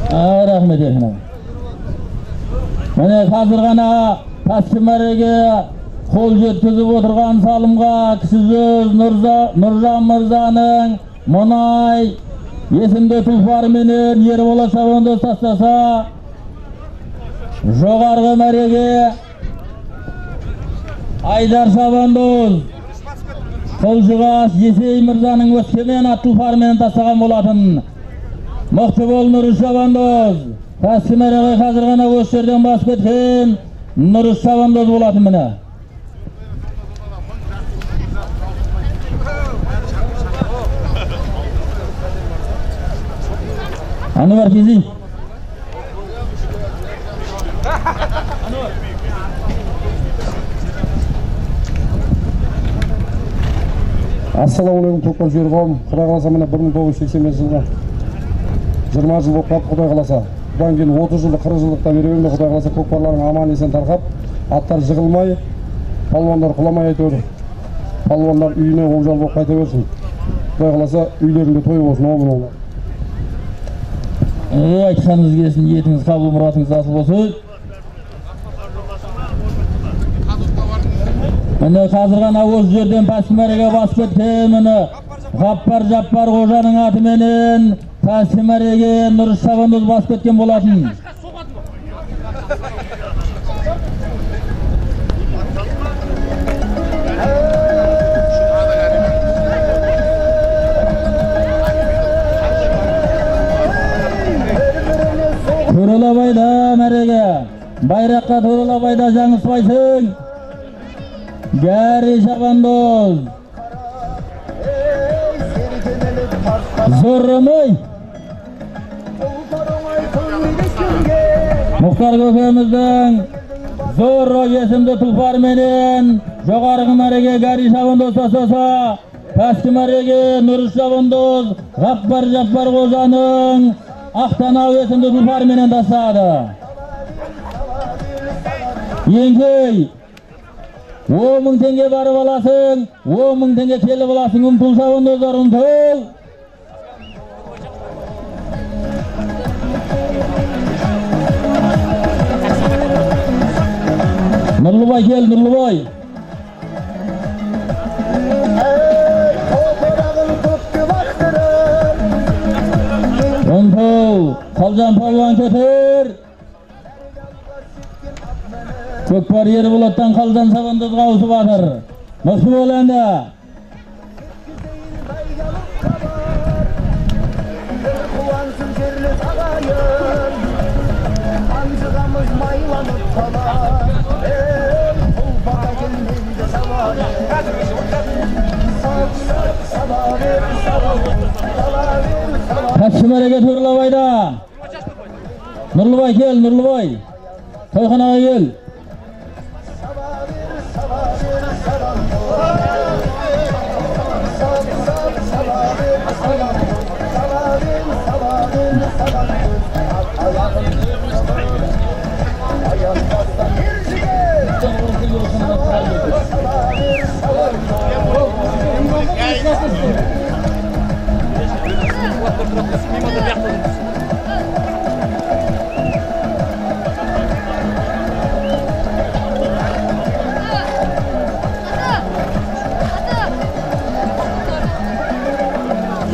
Рахмет Еркін аға. Міне қазір ғана пәскі мәреге қол жеткізіп отырған салымға кіші жүз Нұржан мырзаның Мұнай есімді тұлпарыменен Ерболат шабандоз тастаса, жоғарғы мәреге Айдар шабандоз Құлжығас Есей мырзаның Өскемен атты тұлпарыменен тастаған болатын. Мықты бол Нұрыш шабандоз. Пәскі мәреге қазір ғана осы жерден басып кеткен Нұрыс шабандоз болатын міне. Ануар кези. Ассалаумағалейкум көкпар сүйер қауым. Құдай қаласа міне 1985 жылғы 20 жыл болып қалды, Құдай қаласа. Бұдан кейін 30 жылдық, 40 жылдық та бере бермей, Құдай қаласа көкпарларың аман есен тарқап, аттар жығылмай, палуандар құламай әйтеуір. Палуандар үйіне олжалы болып қайта берсін. Құдай қаласа үйлерінде той болсын, оңын оңын. Айтқаныңыз келсін, ниетіңіз қабыл, мұратыңыз асыл болсын. Міне қазір ғана осы жерден пәскі мәреге басып кеткен міне Ғаппар Жаппар қожаның атыменен пәскі мәреге Нұрыс шабандоз басып кеткен болатын. Төрелабайда мәреге, байраққа Төрелабайда жаңылыспайсың. Гәрі шабандоз. Зорламай. Мұхтар көкеміздің Зорро есімді тұлпарменен жоғарғы мәреге Гәрі шабандоз тастаса, пәскі мәреге Нұрыс шабандоз Ғаппар Жаппар қожаның Ақтанау есімді тұлпарменен тастады. Еңкей, 10 мың теңге барып аласың, 10 мың теңге келіп аласың, ұмтыл шабандоздар, ұмтыл. Нұрлыбай кел, Нұрлыбай. Ұмтыл, Қалжан палуан көтер. Көкпар Ерболаттан Қалжан шабандозға ауысып жатыр. Мықты бол енді. Пәскі мәреге Төрлабайда. Нұрлыбай кел, Нұрлыбай. Тойханаға кел.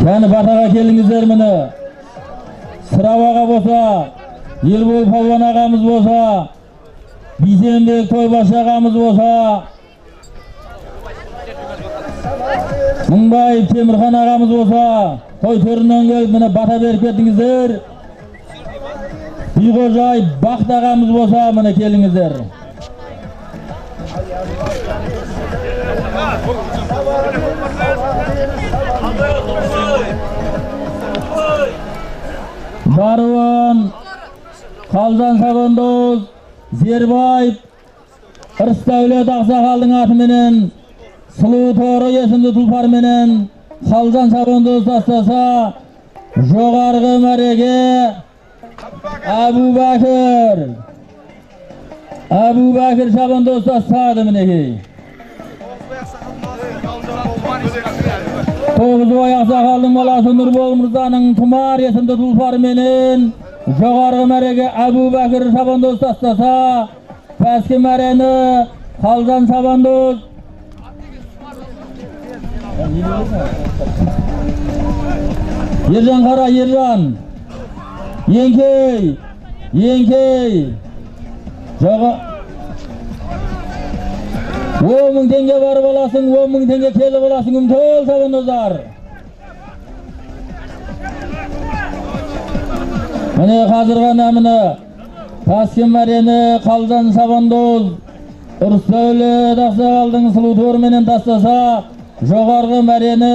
Кәні батаға келіңіздер міне. Сырау аға болса, Ербол палуан ағамыз болса, Бейсенбек тойбашы ағамыз болса, Мыңбаев Темірхан ағамыз болса, той төрінен келіп міне бата беріп кетіңіздер. Биғожай Бақыт ағамыз болса, міне келіңіздер. Баруан, Қалжан шабандоз, Зербаев, Ырысдәулет ақсақалдың атыменен, Сұлу торы есімді тұлпарменен Қалжан шабандоз тастаса, жоғарғы мәреге Әбу Бәкір шабандоз тастады мінекей. Тоғызбай ақсақалдың баласы Нұрбол мырзаның Тұмар есімді тұлпарменен жоғарғы мәреге Әбу Бәкір шабандоз тастаса, пәскі мәрені Қалжан шабандоз. Ержан қара, Ержан. Еңкей, еңкей. Жоға 10 мың теңге барып аласың, 10 мың теңге келіп аласың, ұмтыл шабандоздар. Міне қазір ғана міне Таскен мәрені Қалжан шабандоз Ырысдәулет ақсақалдың сұлу торменен тастаса, жоғарғы мәрені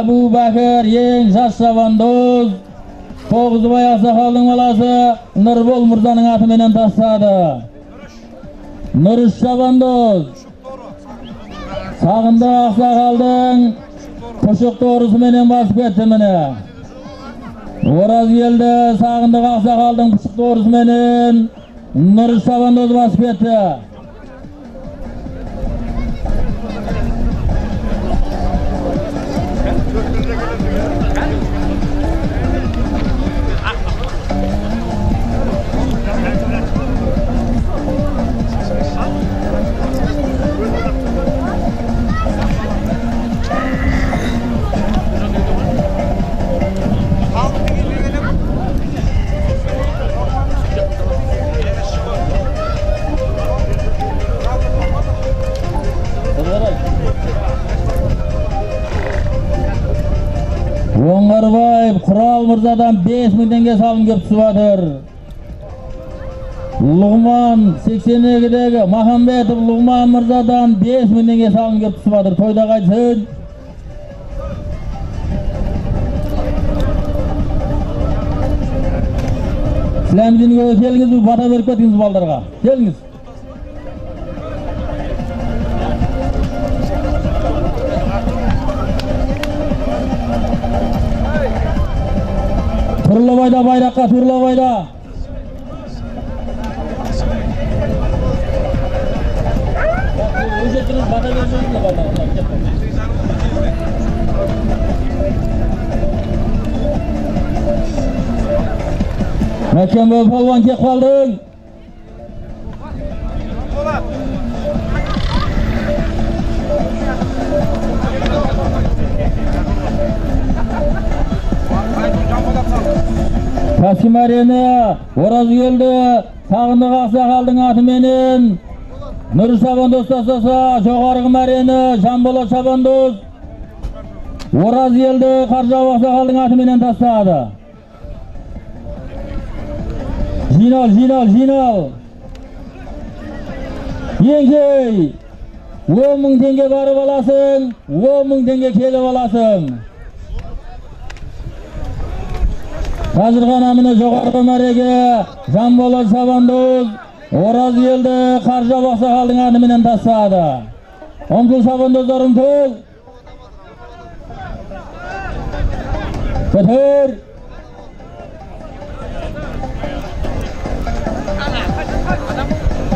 Әбу Бәкір ең жас шабандоз Тоғызбай ақсақалдың баласы Нұрбол мырзаның атыменен тастады. Нұрыш шабандоз Сағындық ақсақалдың пұшық торысыменен басып кетті міне. Ораз келді Сағындық ақсақалдың пұшық торысыменен Нұрыш шабандоз басып кетті. Оңғарбаев Құрал мырзадан 5000 теңге салым кеп түсіп жатыр. Лұғман 82-дегі Махамбетов Лұғман мырзадан 5000 теңге салым кеп түсіп жатыр. Тойда қайтсын. Сіләмдинге келіңіз, бата беріп кетіңіз балдарға. Келіңіз. Турлабайда байраққа, Турлабайда. Мәкенбай палуан кеп қалдың. Тасым әрені Ораз келді Сағындық ақсақалдың атыменен Нұры шабандоз тастаса, жоғарғы мәрені Жанболат шабандоз Ораз келді Қаржау ақсақалдың атыменен тастады. Жинал, жинал, жинал. Еңкей, 10 000 теңге барып аласың, 10 000 теңге келіп аласың. Қазір ғана міне жоғарғы мәреге Жанболат шабандоз Ораз келді Қаржау ақсақалдың атыменен тастады. Ұмтыл шабандоздар, ұмтыл. Көтер.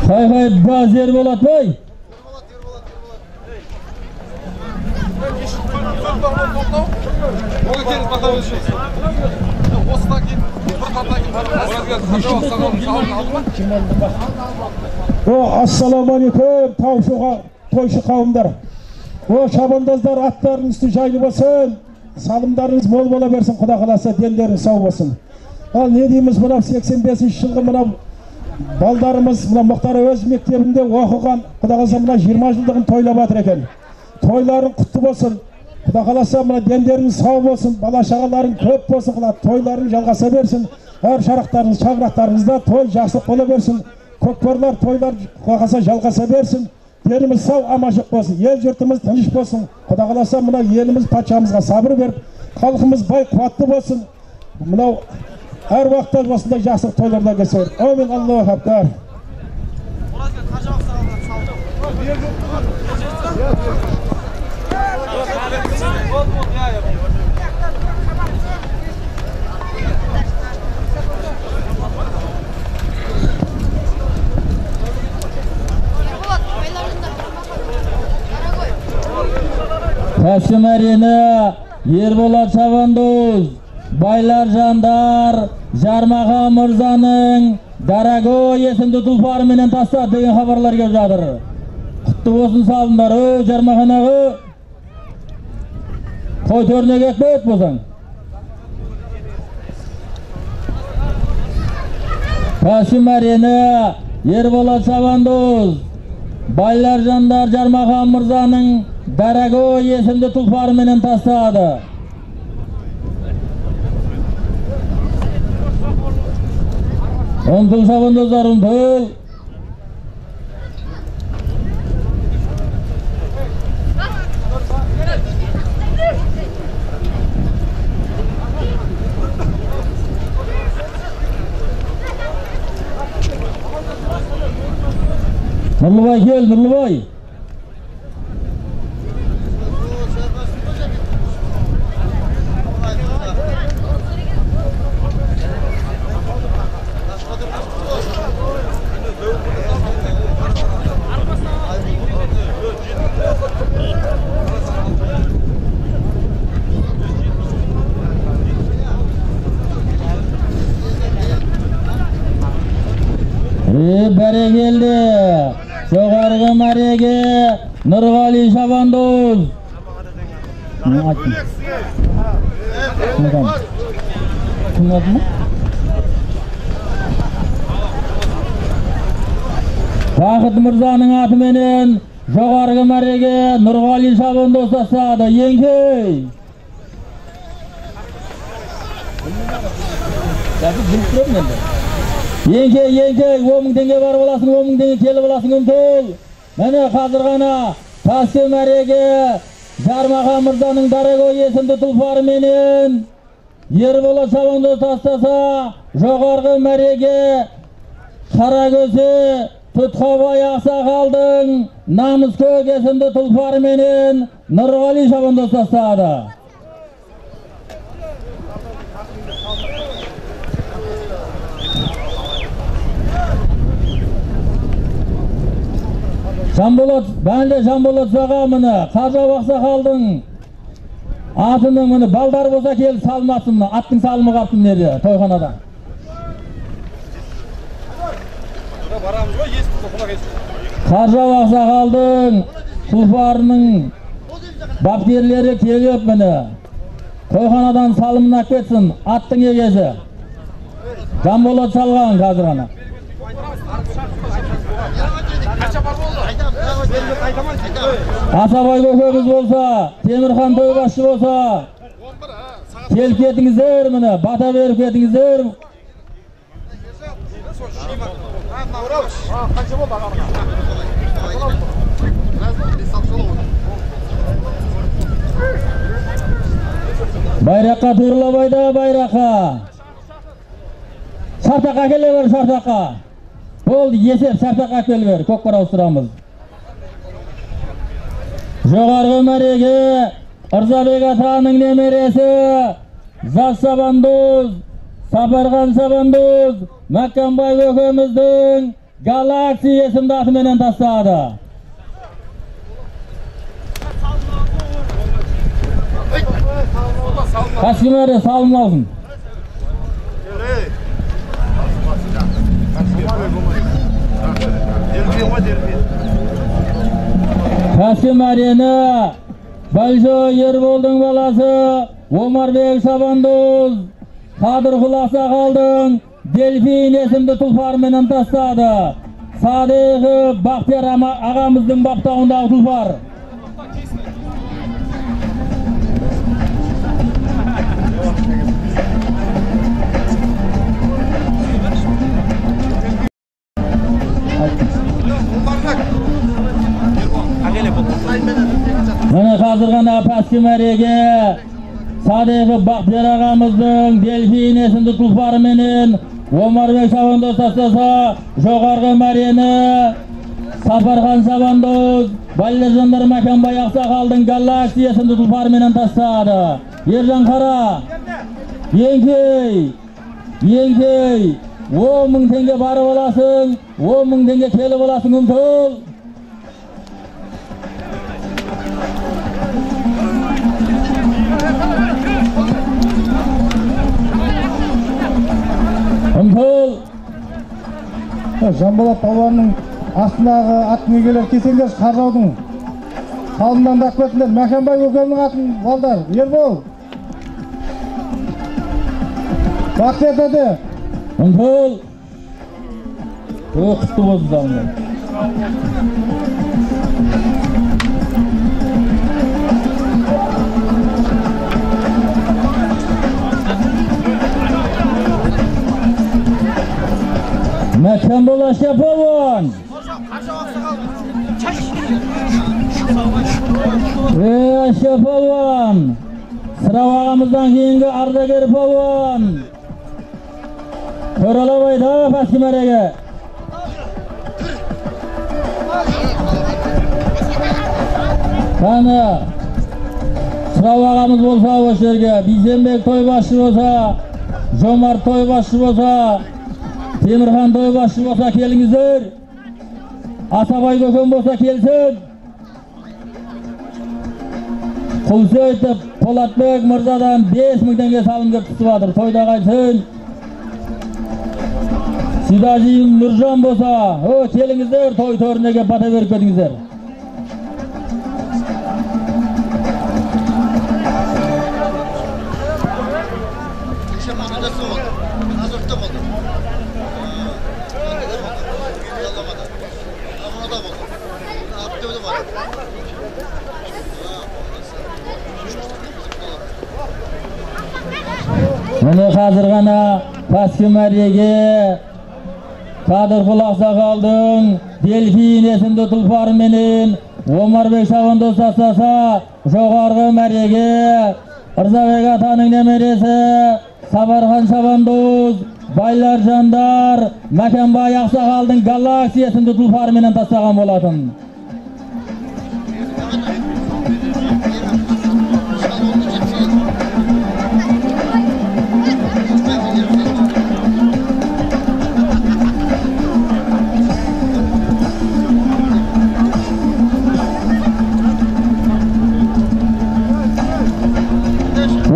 Хай-хай, баз Ерболат бай. Ассалаумағалейкум, тойшы қауымдар. О, шабандоздар, аттарының үсті жайлы болсын, салымдарыңыз мол бола берсін, құда қаласа дендеріңіз сау болсын. Ал не дейміз, мынау 85 жылғы мынау балдарымыз мына Мұхтар Әуезов мектебінде оқыған, құда қаласа мына 20 жылдығын тойлап жатыр екен. Тойларың құтты болсын. Құда қаласа мына дендеріңіз сау болсын, бала шағаларың көп болсын, құда тойларың жалғаса берсін. Әр шарақтарыңыз, шаңырақтарыңызда той жақсылық бола берсін. Көкпарлар тойлар құда қаласа жалғаса берсін. Деніміз сау, аманшылық болсын, ел жұртымыз тыныш болсын. Құда қаласа мына еліміз патшамызға сабыр беріп, халқымыз бай қуатты болсын. Мынау әр уақытта осындай жақсылық тойларда келсе. Әумин, Аллаху акбар. Тәсім әрені Ерболат шабандоз Байлар жандар Жармахан мырзаның Дорогой есімді тұлпарыменен тастады деген хабарлар келіп жатыр. Құтты болсын салымдар, өй Жармахан аға. Той төріне кетпейді болсаң. Тәсім әрені Ерболат шабандоз Байлар жандар Жармахан мырзаның Дорогой есімді тұлпарыменен тастады. Ұмтыл, шабандоздар, ұмтыл. Нұрлыбай кел, Нұрлыбай. Бәрекелді. Жоғарғы мәреге Нұрғали шабандоз. Бақыт мырзаның атыменен жоғарғы мәреге Нұрғали шабандоз тастады. Еңкей. Еңкей, еңкей, 10 мың теңге барып аласың, 10 мың теңге келіп аласың, ұмтыл. Міне қазір ғана Тасты мәреге Жармахан мырзаның Дорогой есімді тұлпарыменен Ерболат шабандоз тастаса, жоғарғы мәреге Қаракөсе Тұтқабай ақсақалдың Намыскөк есімді тұлпарыменен Нұрғали шабандоз тастады. Жанболат, бәнде Жанболат саға міне, Қажау ақсақалдың атының міне, балдар болса келіп салмасын, аттың салымы қапсын жерде, тойханада. Қажау ақсақалдың тұлпарының бапкерлері келіп міне, тойханадан салымын алып кетсін, аттың егесі. Жанболат салған қазір ғана. Асабай көкеміз болса, Темірхан тойбасшы болса, келіп кетіңіздер міне, бата беріп кетіңіздер. Байраққа турлабайда, байраққа. Шартаққа келе бер, шартаққа. Болды, есеп, шартаққа келе бер, көкпар ауыстырамыз. Жоғарғы мәреге Ырзабек атаның немересі Жас шабандоз, Сапархан шабандоз, Мәккенбай көкеміздің Галакси есімді атыменен тастады. Қашқы мәре салым алсын. Қашқы мәрені Большой Ерболдың баласы Омарбек шабандоз Қадырқұл ақсақалдың Дельфин есімді тұлпарменен тастады. Садиқов Бақтияр ағамыздың баптауындағы тұлпар. Міне қазір ғана пәскі мәреге Садиқов Бақтияр ағамыздың Дельфин есімді тұлпарыменен Омарбек шабандоз тастаса, жоғарғы мәрені Сапархан шабандоз Баллержандар Мәкенбай ақсақалдың Галакси есімді тұлпарыменен тастады. Ержан қара, еңкей, еңкей, 10 мың теңге барып аласың, 10 мың теңге келіп аласың, ұмтыл. Ұмтыл. Жанболат палуанның астындағы аттың егелері келсеңдерші, Қаржаудың салымнан да алып кетіңдер. Мәкенбай көкемнің атын балдар, Ербол. Бақтияр тәте. Ұмтыл. Құтты болсын салымдар. Кім бол, Әшке палуан? Әшке палуан. Сырау ағамыздан кейінгі ардагер палуан. Төралабайды пәскі мәреге. Қаны, Сырау ағамыз болса осы жерге, Бейсенбек тойбасшы болса, Жомарт тойбасшы болса, Темірхан тойбасшы болса келіңіздер. Асабай көкем болса келсін. Құлсөйтіп Полатбек мырзадан 5000 теңге салым кеп түсіп жатыр. Тойда қайтсын. Сидажин Нұржан болса, о, келіңіздер, той төріне кеп бата беріп кетіңіздер. Міне қазір ғана пәскі мәреге Қадырқұл ақсақалдың Дельфин есімді тұлпарыменен Омарбек шабандоз тастаса, жоғарғы мәреге Ырзабек атаның немересі Сабархан шабандоз, Байлар Жандар, Мәкенбай ақсақалдың Галакси есімді тұлпарыменен тастаған болатын.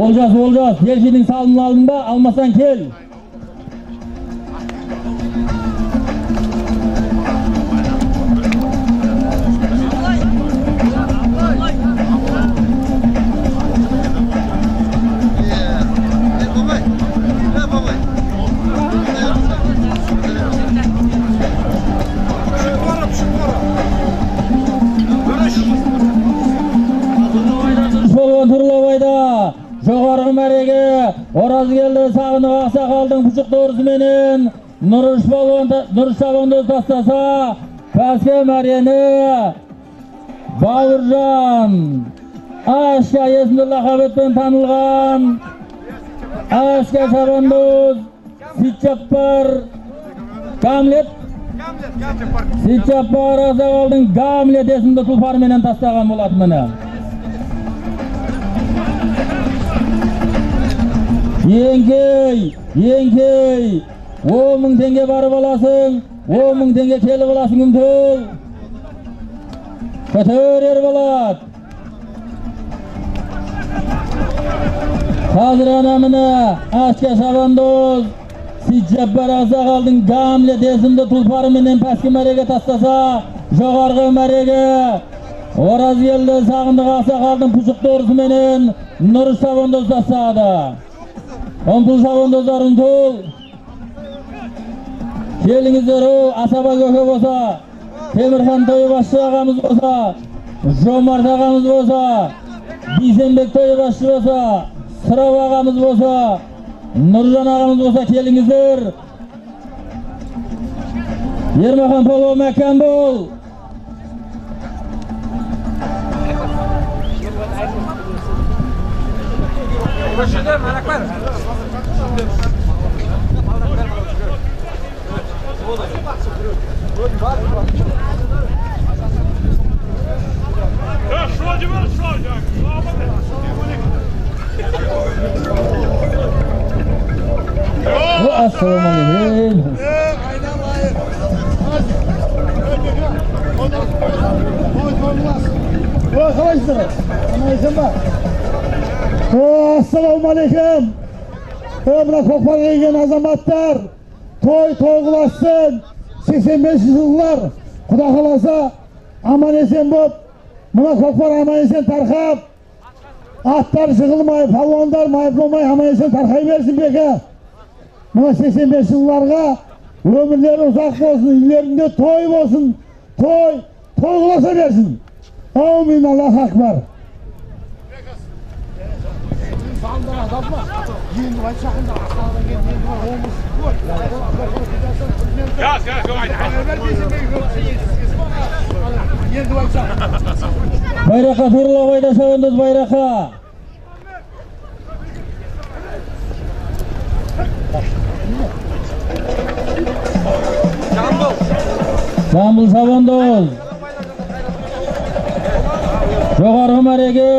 Олжас, Олжас, Дельфиннің салымын алдың ба? Алмасаң кел. Тұрлабайда жоғарғы мәреге Оразгелді Сағынық ақсақалдың пұшық торысыменен Нұрыш шабандоз тастаса, пәске мәрені Бауыржан Ашка есімді лақап танылған Ашка шабандоз Ситжаппар Гамлет Ситжаппар ақсақалдың Гамлет есімді тұлпарыменен тастаған болатын міне. Еңкей, еңкей, 10 000 теңге барып аласың, 10 000 теңге келіп аласың, ұмтыл. Көтер Ерболат. Қазір ғана міне Ашка шабандоз Ситжаппар ақсақалдың Гамлет есімді тұлпарыменен пәскі мәреге тастаса, жоғарғы мәреге Оразгелді Сағындық ақсақалдың пұшық торысыменен Нұрыш шабандоз тастады. Ұмтыл шабандоздар, ұмтыл. Келіңіздер, о, Асаба көке болса, Темірхан тойбасшы ағамыз болса, Жомарт ағамыз болса, Бейсенбек тойбасшы болса, Сырау ағамыз болса, Нұржан ағамыз болса, келіңіздер. Ермахан палуан мәкән бол. Ассалаумағалейкум. Қалайсыздар? Ассалаумағалейкум. Мына көкпарға келген азаматтар, той той қылассын. 85 жылдар Құда қаласа аман есен боп, мына көкпар аман есен тарқап, аттар жығылмай, палуандар майып болмай аман есен тарқай берсін беке. Мына 85 жылдарға өмірлері ұзақ болсын, үйлерінде той болсын, той той қыласа берсін. Аумин, Аллаху акбар. Байраққа турлап айда шабандоз байраққа. Жамбыл шабандоз. Жоғарғы мәреге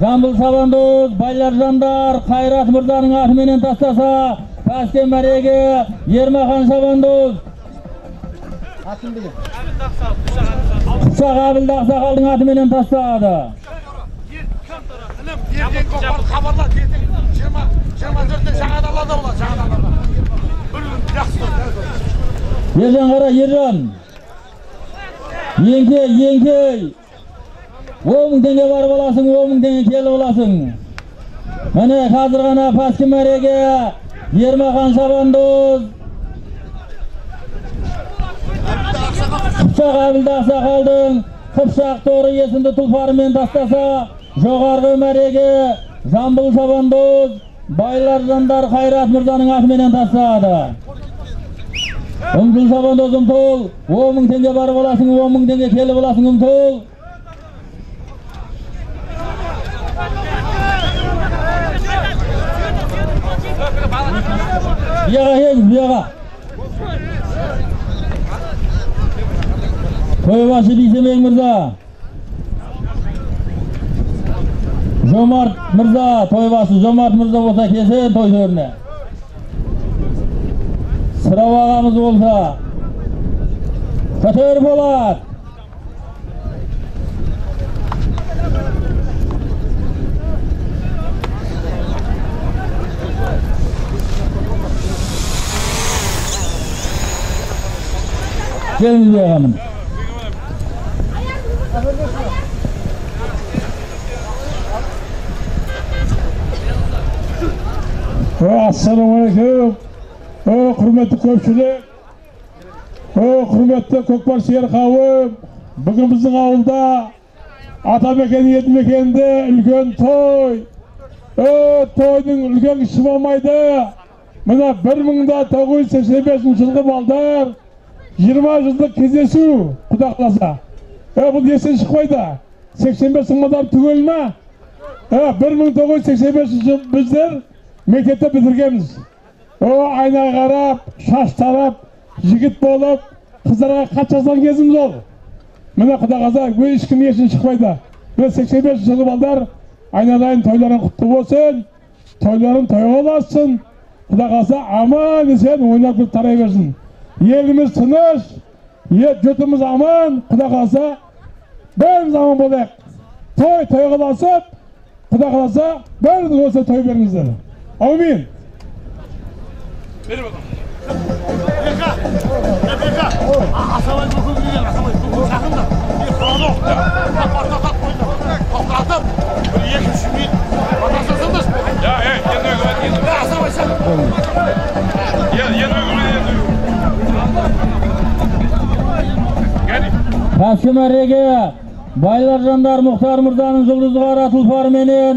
Жамбыл шабандоз Байларжандар Қайрат мырзаның атыменен тастаса, пәске мәреге Ермахан шабандоз Қыпшақ Әбілді ақсақалдың атыменен тастады. Ержан қара, Ержан. Еңкей, еңкей. 10 мың теңге барып аласың, 10 мың теңге келіп аласың. Міне қазір ғана пәскі мәреге Ермахан шабандоз Қыпшақ Әбілді ақсақалдың Қыпшақ торы есімді тұлпарымен тастаса, жоғарғы мәреге Жамбыл шабандоз Байларжандар Қайрат мырзаның атыменен тастады. Ұмтыл шабандоз, ұмтыл. 10 мың теңге барып аласың, 10 мың теңге келіп аласың, ұмтыл. Бұяға келіңіз, бұяға. Тойбашы Бейсенбек мырза. Жомарт мырза, тойбашы Жомарт мырза болса келсін той төріне. Сырау ағамыз болса көтер болады. Келіңіз бұяға міне. Ассалаумағалейкум. Құрметті көпшілік, құрметті көкпар сүйер қауым, бүгін біздің ауылда Атамекен елді мекенінде үлкен той. Тойдың үлкен кішісі болмайды. Мына 1985 жылғы балдар 20 жылдық кездесу, құда қаласа. Бұл естен шықпайды. 85 балдар түгел ме? 1985 жыл біздер мектепті бітіргенбіз. Айна қарап, шаш тарап, жігіт болып, қыздарға хат жазған кезіміз ол. Міне құда қаласа, ешкім естен шықпайды. Міне 85 жылғы балдар айналайын тойларың құтты болсын, тойларың тойға ұлассын. Құда қаласа аман есен ойнап күліп тарай берсін. Еліміз тыныш, жұртымыз аман, құда қаласа бәріміз аман болайық. Той тойға ұласып, құда қаласа бәріміз осы той беріңіздер. Әумин. Пәскі мәреге Байларжандар Мұхтар мырзаның жұлдызы қара тұлпарыменен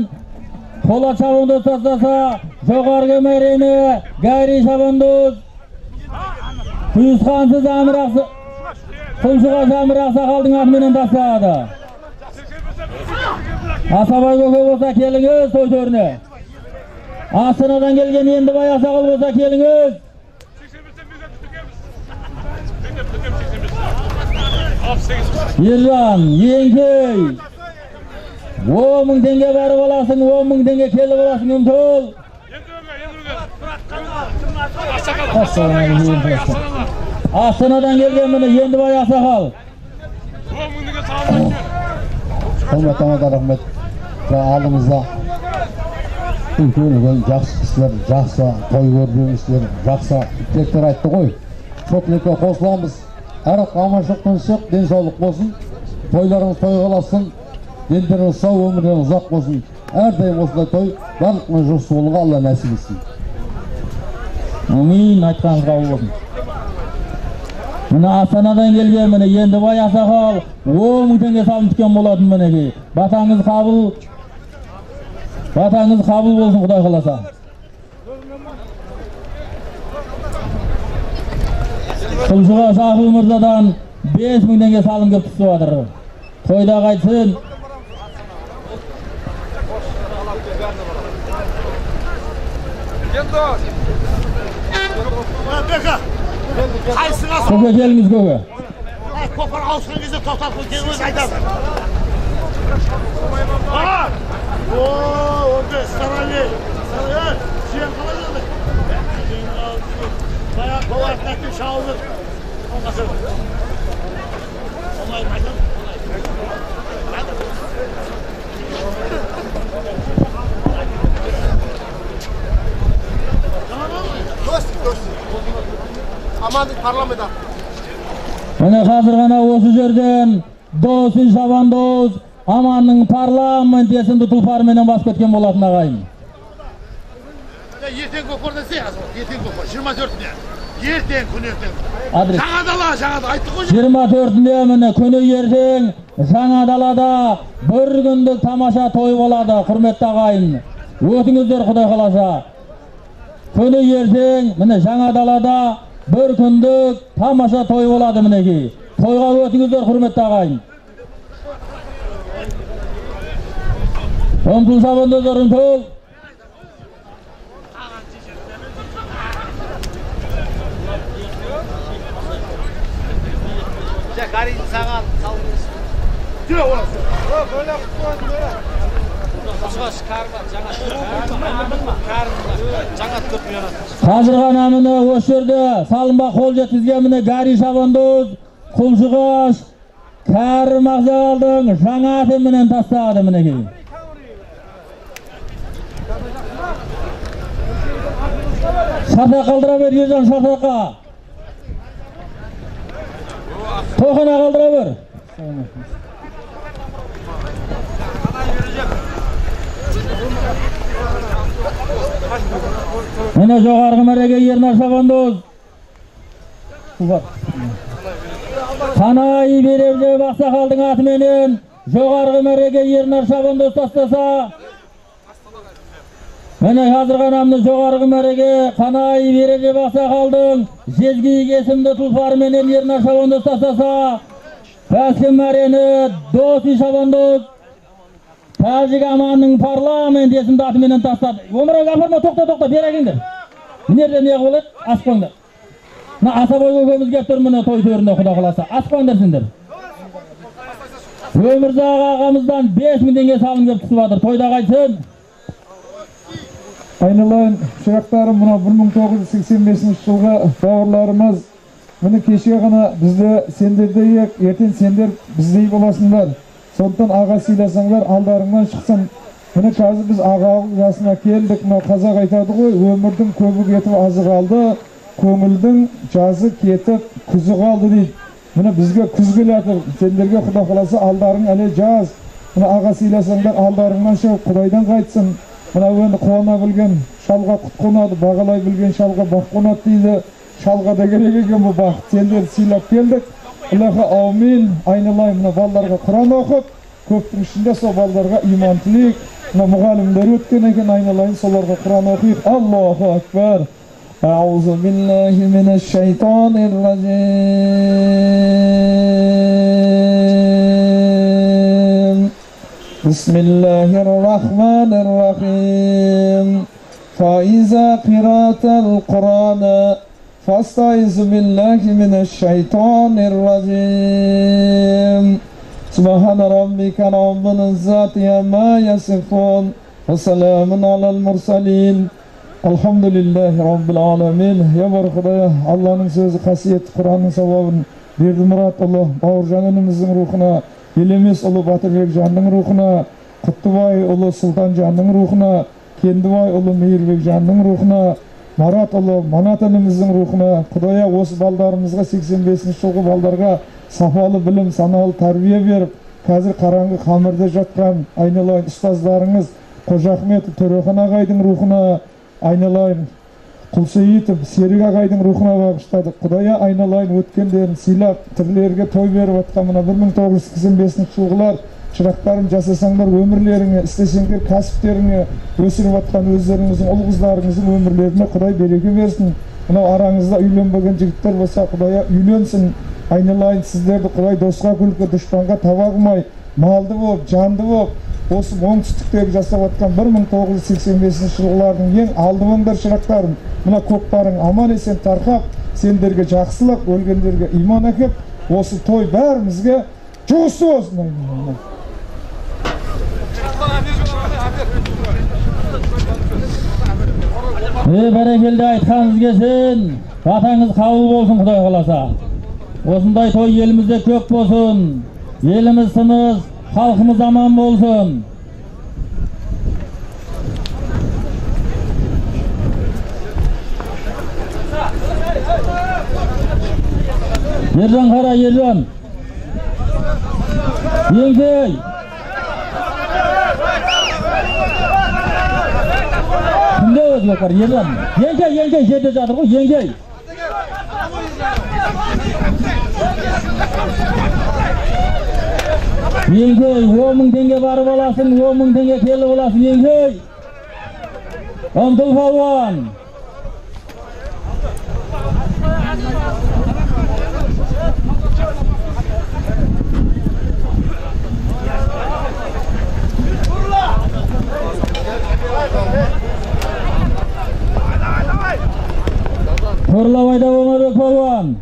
Полат шабандоз тастаса, жоғарғы мәрені Гәрей шабандоз Құйысқансыз Құмшығаш Әмір ақсақалдың атыменен тастады. Асабай көке болса келіңіз той төріне. Астанадан келген Ендібай ақсақал болса келіңіз. Ержан, еңкей. 10 мың теңге барып аласың, 10 мың теңге келіп аласың, ұмтыл. Астанадан келген міне Ендібай ақсақал. Құрметті ағалар, рахмет. Алдымызда үлкен жақсы кісілер, жақсы той көріп жүрген кісілер, жақсы тілектер айтты ғой. Сол тілекке қосыламыз. Әр аманшылық, тыныштық, денсаулық болсын. Тойларыңыз тойға ұлассын, дендеріңіз сау, өмірлеріңіз ұзақ болсын. Әрдайым осындай той барлығына жұртшы болуға Алла нәсіп етсін. Әмин, айтқаныңыз қабыл болсын. Міне Астанадан келген міне Ендібай ақсақал 10 мың теңге салым түскен болатын мінекей. Батаңыз қабыл. Батаңыз қабыл болсын, Құдай қаласа. Құлшыға Шахыл мырзадан 5000 теңге салым келіп түсіп жатыр. Тойда қайтсын. Көке, келіңіз, көке. Көпір ауысқан кезде тоқтап келіңіз, айтады. О, 15, Саралей. Сен қалай жадың? Міне қазір ғана осы жерден Досын Шабандоз Аманның парламент есімді тұлпарменен басып кеткен болатын ағайын. Ертең көкпарда ертең көкпар, 24-іне. Ертең, күн ертең. Жаңа дала, жаңа дала, айттық қой. 24-інде міне күні ертең Жаңа далада бір күндік тамаша той болады, құрметті ағайын. Өтіңіздер, Құдай қаласа. Күні ертең міне Жаңа далада бір күндік тамаша той болады мінекей. Тойға өтіңіздер, құрметті ағайын. Ұмтыл шабандоздар, ұмтыл. Қазір ғана міне осы жерде салынба қол жеткізген міне Гарри Шабандоз Құлшығаш Кәрім Ақсақалдың жаңа атыменен тастады мінекей. Шартақ қалдыра бер, Ержан, шартаққа. Тоқана қалдыра бер. Міне жоғарғы мәреге Ернар Шабандоз. Қанай Берепжеп ақсақалдың атыменен жоғарғы мәреге Ернар Шабандоз тастаса, міне қазір ғана міне жоғарғы мәреге Қанай Берепжеп ақсақалдың Жезгиік есімді тұлпарыменен Ернар Шабандоз тастаса, бәскі мәрені Доси Шабандоз Тәжік Аманның парламент есімді атыменен тастады. Өмір апарма, тоқта, тоқта, бері әкеңдер. Мына жерде не болады? Аспаңдар. Мына Асабай көкеміз келіп тұр міне той төрінде, Құда қаласа. Аспаңдар сендер. Өмірзақ ағамыздан 5000 теңге салым келіп түсіп жатыр. Тойда қайтсын. Айналайын шырақтарым, мына 1985 жылғы бауырларымыз, міне кеше ғана бізді сендердей ек, ертең сендер біздей боласыңдар. Сондықтан аға сыйласаңдар, алдарыңнан шықсын. Міне қазір біз ағалық жасына келдік. Мына қазақ айтады ғой, өмірдің көбі кетіп азы қалды, көңілдің жазы кетіп күзі қалды дейді. Міне бізге күз келе жатыр, сендерге Құда қаласа алдарың әлі жаз. Міне аға сыйласаңдар, алдарыңнан шығып Құдайдан қайтсын. Мына енді қуана білген шалға құт қонады, бағалай білген шалға бақ қонады дейді. Шалға да керек екен бұл бақыт. Сендерді сыйлап келдік. Илаһи аумин. Айналайын мына балаларға Құран оқып, көптің ішінде сол балаларға иман тілейік. Мына мұғалімдер өткен екен, айналайын соларға Құран оқиық. Аллаху акбар. Аузу биллахи минаш шайтанир ражим. Бисмиллахир рахманир рахим. Фаиза қиратал Құрана فاستعذ بالله من الشيطان الرجيم. سبحان ربك رب العزة عما يصفون وسلام على المرسلين. الحمد لله رب العالمين. Ya бар Құдай, Алланың сөзі қасиетті Құранның сауабын Бердімұрат ұлы Бауыржан ініміздің рухына, Елемес ұлы Батырбекжанның рухына, Құттыбай ұлы Сұлтанжанның рухына, Кендібай ұлы Мейірбекжанның рухына, Марат ұлы Манат ініміздің рухына, Құдая осы балдарымызға 85 жылғы балдарға сапалы білім, саналы тәрбие беріп, қазір қараңғы қамырда жатқан айналайын ұстаздарыңыз Қожа Ахметов Төрехан ағайдың рухына, айналайын Құлсейітов Серік ағайдың рухына бағыштадық. Құдая айналайын өткендерін сыйлап, тірілерге той беріп жатқан мына 1985 жылғылар Шырақтарым, жасасаңдар өмірлеріңе, істесеңдер кәсіптеріңе, өсіріп жатқан өздеріңіздің ұл қыздарыңыздың өмірлеріне Құдай береке берсін. Мынау араңызда үйленбеген жігіттер болса, Құдайа үйленсін. Айналайын, сіздерді Құдай досқа күлкі, дұшпанға таба қылмай, малды болып, жанды болып, осы оңтүстіктегі жасап жатқан 1985 жылғылардың ең алдыңғылар шырақтарым. Мына көкпарың аман есен тарқап, сендерге жақсылық, өлгендерге иман әкеп, осы той бәрімізге жұғысты болсын. Бәрекелді, айтқаныңыз келсін, батаңыз қабыл болсын, Құдай қаласа. Осындай той елімізде көп болсын, еліміз тыныш, халқымыз аман болсын. Ержан қара, Ержан. Еңкей. Кімде өзі көкпар? Ержан. Еңкей, еңкей, жерде жатыр ғой, еңкей. Еңкей, 10 мың теңге барып аласың, 10 мың теңге келіп аласың, еңкей. Ұмтыл палуан. Торлабайда Омарбек палуан.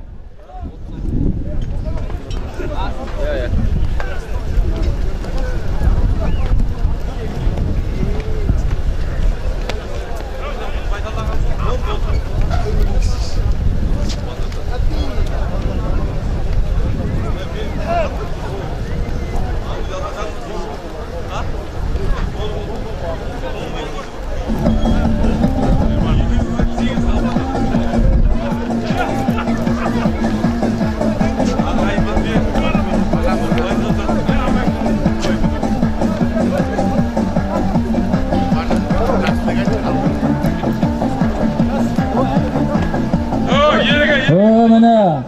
Міне,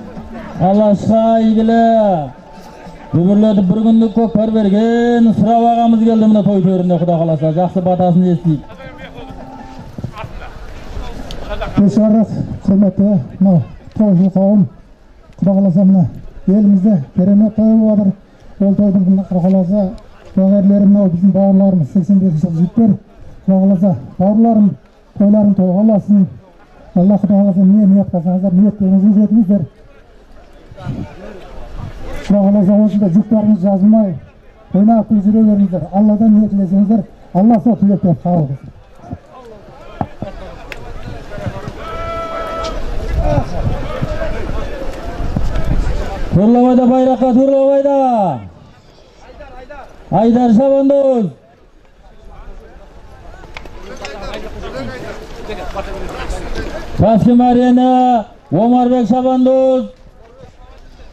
Аллашқа игілі дүбірлетіп бір күндік көкпар берген Сұрау ағамыз келді міне той төріне, Құда қаласа, жақсы батасын естейік. Кеш жарық, құрметті мынау тойшыл қауым, Құда қаласа мына елімізде керемет той болып жатыр. Ол тойдың Құда қаласа куәгерлері мынау біздің бауырларымыз, 85 жыл жігіттер. Құда қаласа бауырларым, тойларың тойға ұласын. Алла Құда қаласа не ниет қылсаңыздар, ниеттеріңізге жетіңіздер. Құда қаласа осында жұптарыңыз жазылмай, ойнап күліп жүре беріңіздер. Алладан не тілесеңіздер, Алла сол тілектерді қабыл қылсын. Турлабайда байраққа, турлабайда. Айдар шабандоз. Ташкент арена Омарбек шабандоз.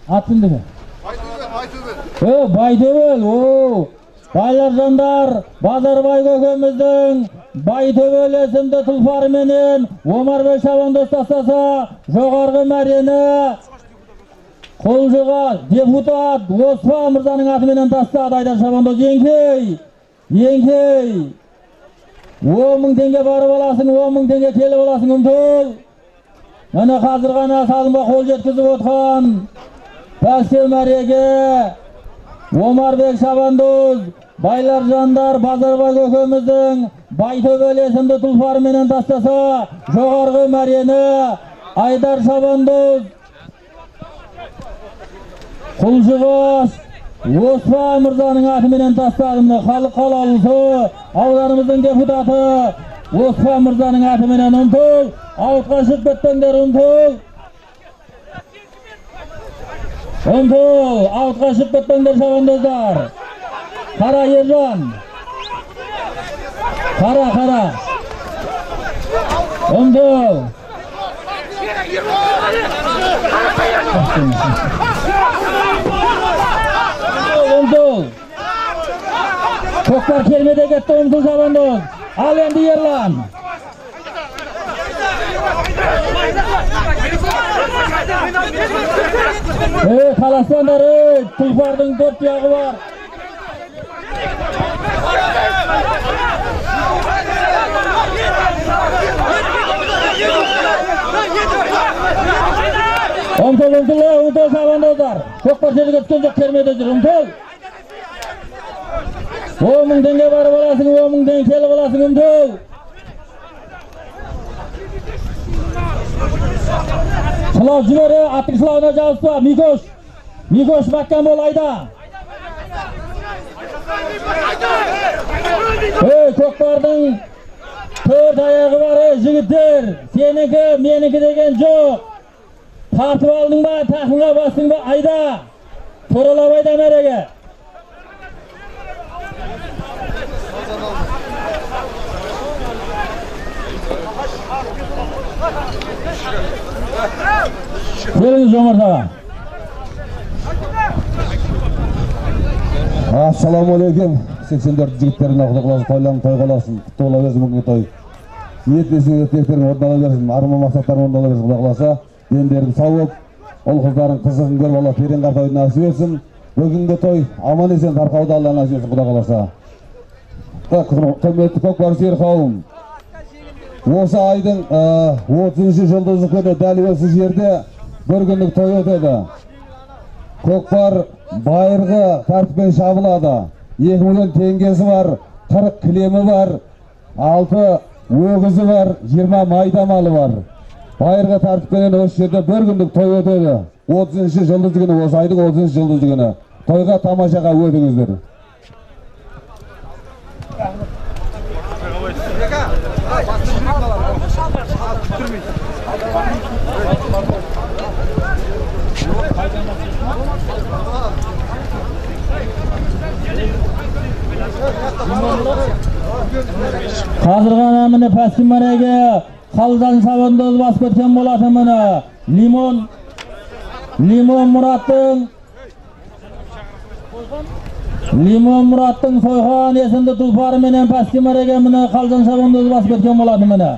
Ат кімдікі? Байтөбел. Байтөбел. О, байлар жандар, Базарбай көкеміздің Байтөбел есімді тұлпарыменен Омарбек шабандоз тастаса, жоғарғы мәрені Құлжыға депутат Оспан мырзаның атыменен тастады Айдар шабандоз. Еңкей, еңкей. 10 мың теңге барып аласың, 10 мың теңге келіп аласың, ұмтыл. Міне қазір ғана салымға қол жеткізіп отқан Бәске мәреге Омарбек шабандоз, байлар жандар Базарбай көкеміздің Байтөбел есімді тұлпарыменен тастаса, жоғарғы мәрені Айдар шабандоз Құлжығас Оспан мырзаның атыменен тастады. Міне халық қалаулысы, ауданымыздың депутаты Оспан мырзаның атыменен. Ұмтыл, ауытқа шығып кетпеңдер, ұмтыл. Ұмтыл, ауытқа шығып кетпеңдер шабандоздар. Қара Ержан. Қара, қара. Ұмтыл. Ұмтыл. Көкпар келмеде кетті, ұмтыл шабандоз. Ал енді Ерлан. Ей, таласпаңдар, ей, тұлпардың төрт тұяғы бар. Ұмтыл, ұмтыл, ұмтыл шабандоздар. Көкпар жерге түскен жоқ, кермеде жүр. Ұмтыл. 10 мың теңге барып аласың, 10 мың теңге келіп аласың, ұмтыл. Шылау жібер, аттың шылауына жабыспа, Микош. Микош мәккәм бол, айда. Ей, көкпардың төрт аяғы бар, ей, жігіттер. Сенікі, менікі деген жоқ. Тартып алдың ба, тақымға бастың ба, айда. Туралап айда мәреге. Келіңіз, Жомарт аға. Ассалаумағалейкум. 84 жігіттеріне құдай қаласа тойларын той қаласын. Құтты бола берсін бүгінгі той. Ниеттесіңіз тілектерің орындала берсін, арман мақсаттарың орындала берсін құдай қаласа. Дендерің сау болып, ұл қыздардың қызығын көріп Алла терең қартаюды нәсіп етсін. Бүгінгі той аман есен тарқауды Алла нәсіп етсін құдай қаласа. Құрметті көкпар сүйер қауым, осы айдың 30 жұлдызы күні дәл осы жерде бір күндік той өтеді. Көкпар байырғы тәртіппен шабылады. 2 миллион теңгесі бар, 40 кілемі бар, 6 өгізі бар, 20 майда малы бар. Байырғы тәртіппенен осы жерде бір күндік той өтеді. 30 жұлдыз күні, осы айдың 30 жұлдыз күні. Тойға тамашаға өтіңіздер. Қазір ғана міне пәсті мәреге Қалжан шабандоз басып кеткен болатын міне. Лимон Мұраттың Сойқан есімді тұлпарыменен пәсті мәреге міне Қалжан шабандоз басып кеткен болатын міне.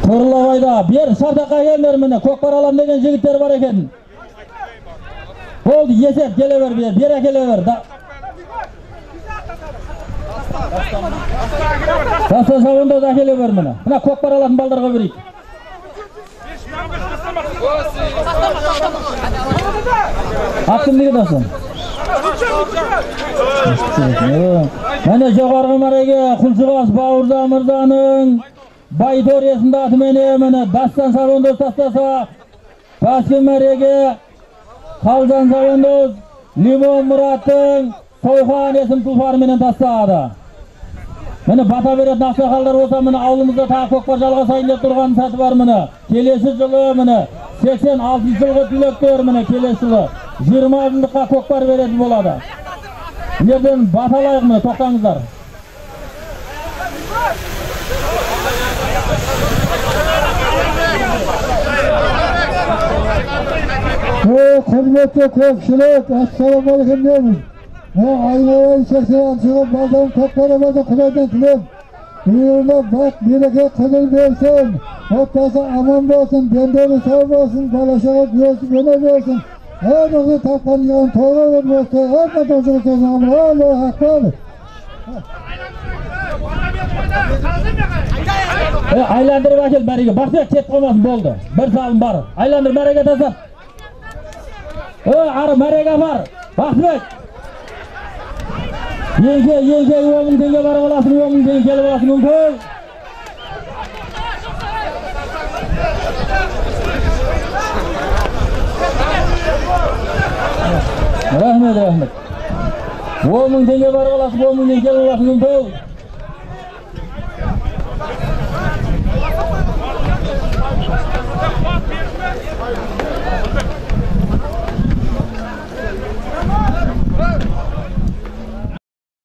Тұрлап айда, бер шартаққа келіңдер міне, көкпар алам деген жігіттер бар екен. Болды, есеп келе бер, бер әкеле бер. Дастан шабандоз әкеле бер міне. Мына көкпар алатын балдарға берейік. Аттым неге Дастан? Міне жоғарғы мәреге Құлшығас Бауыржан мырзаның Байтор есімді атыменен міне Дастан шабандоз тастаса, пәскі мәреге Қалжан шабандоз Лимон Мұраттың Сойқан есім тұлпарыменен тастады. Міне бата беретін ақсақалдар болса, міне ауылымызда тағы көкпар жалғасайын деп тұрған сәті бар міне. Келесі жылы міне 86 жылғы түлектер міне келесі жылы 20 жылдыққа көкпар беретін болады. Ертең бата алайық міне, тоқтаңыздар. Құрметті көпшілік, ассалаумағалейкум дейміз. Айналайын 86 жылғы балдарым көкпар алады, Құдайдан тілеп. Үйіне бақ береке құдір берсін, отбасы аман болсын, дендері сау болсын, бала шаға өсіп өне берсін. Әр ұлы тапқан жан тойға болсын, әр адам жүрсін, Аллаху акбар. Айландырып әкел мәреге. Бақтыбек кетіп қалмасын, болды. Бір салым бар. Айландыр мәреге тастап. Ары мәреге бар. Бақтыбек. Еңке, 10 мың теңге барып аласың, 10 мың теңге келіп аласың, мүмкін. Рахмет, рахмет. 10 мың теңге барып аласың, 10 мың теңге келіп аласың, мүмкін.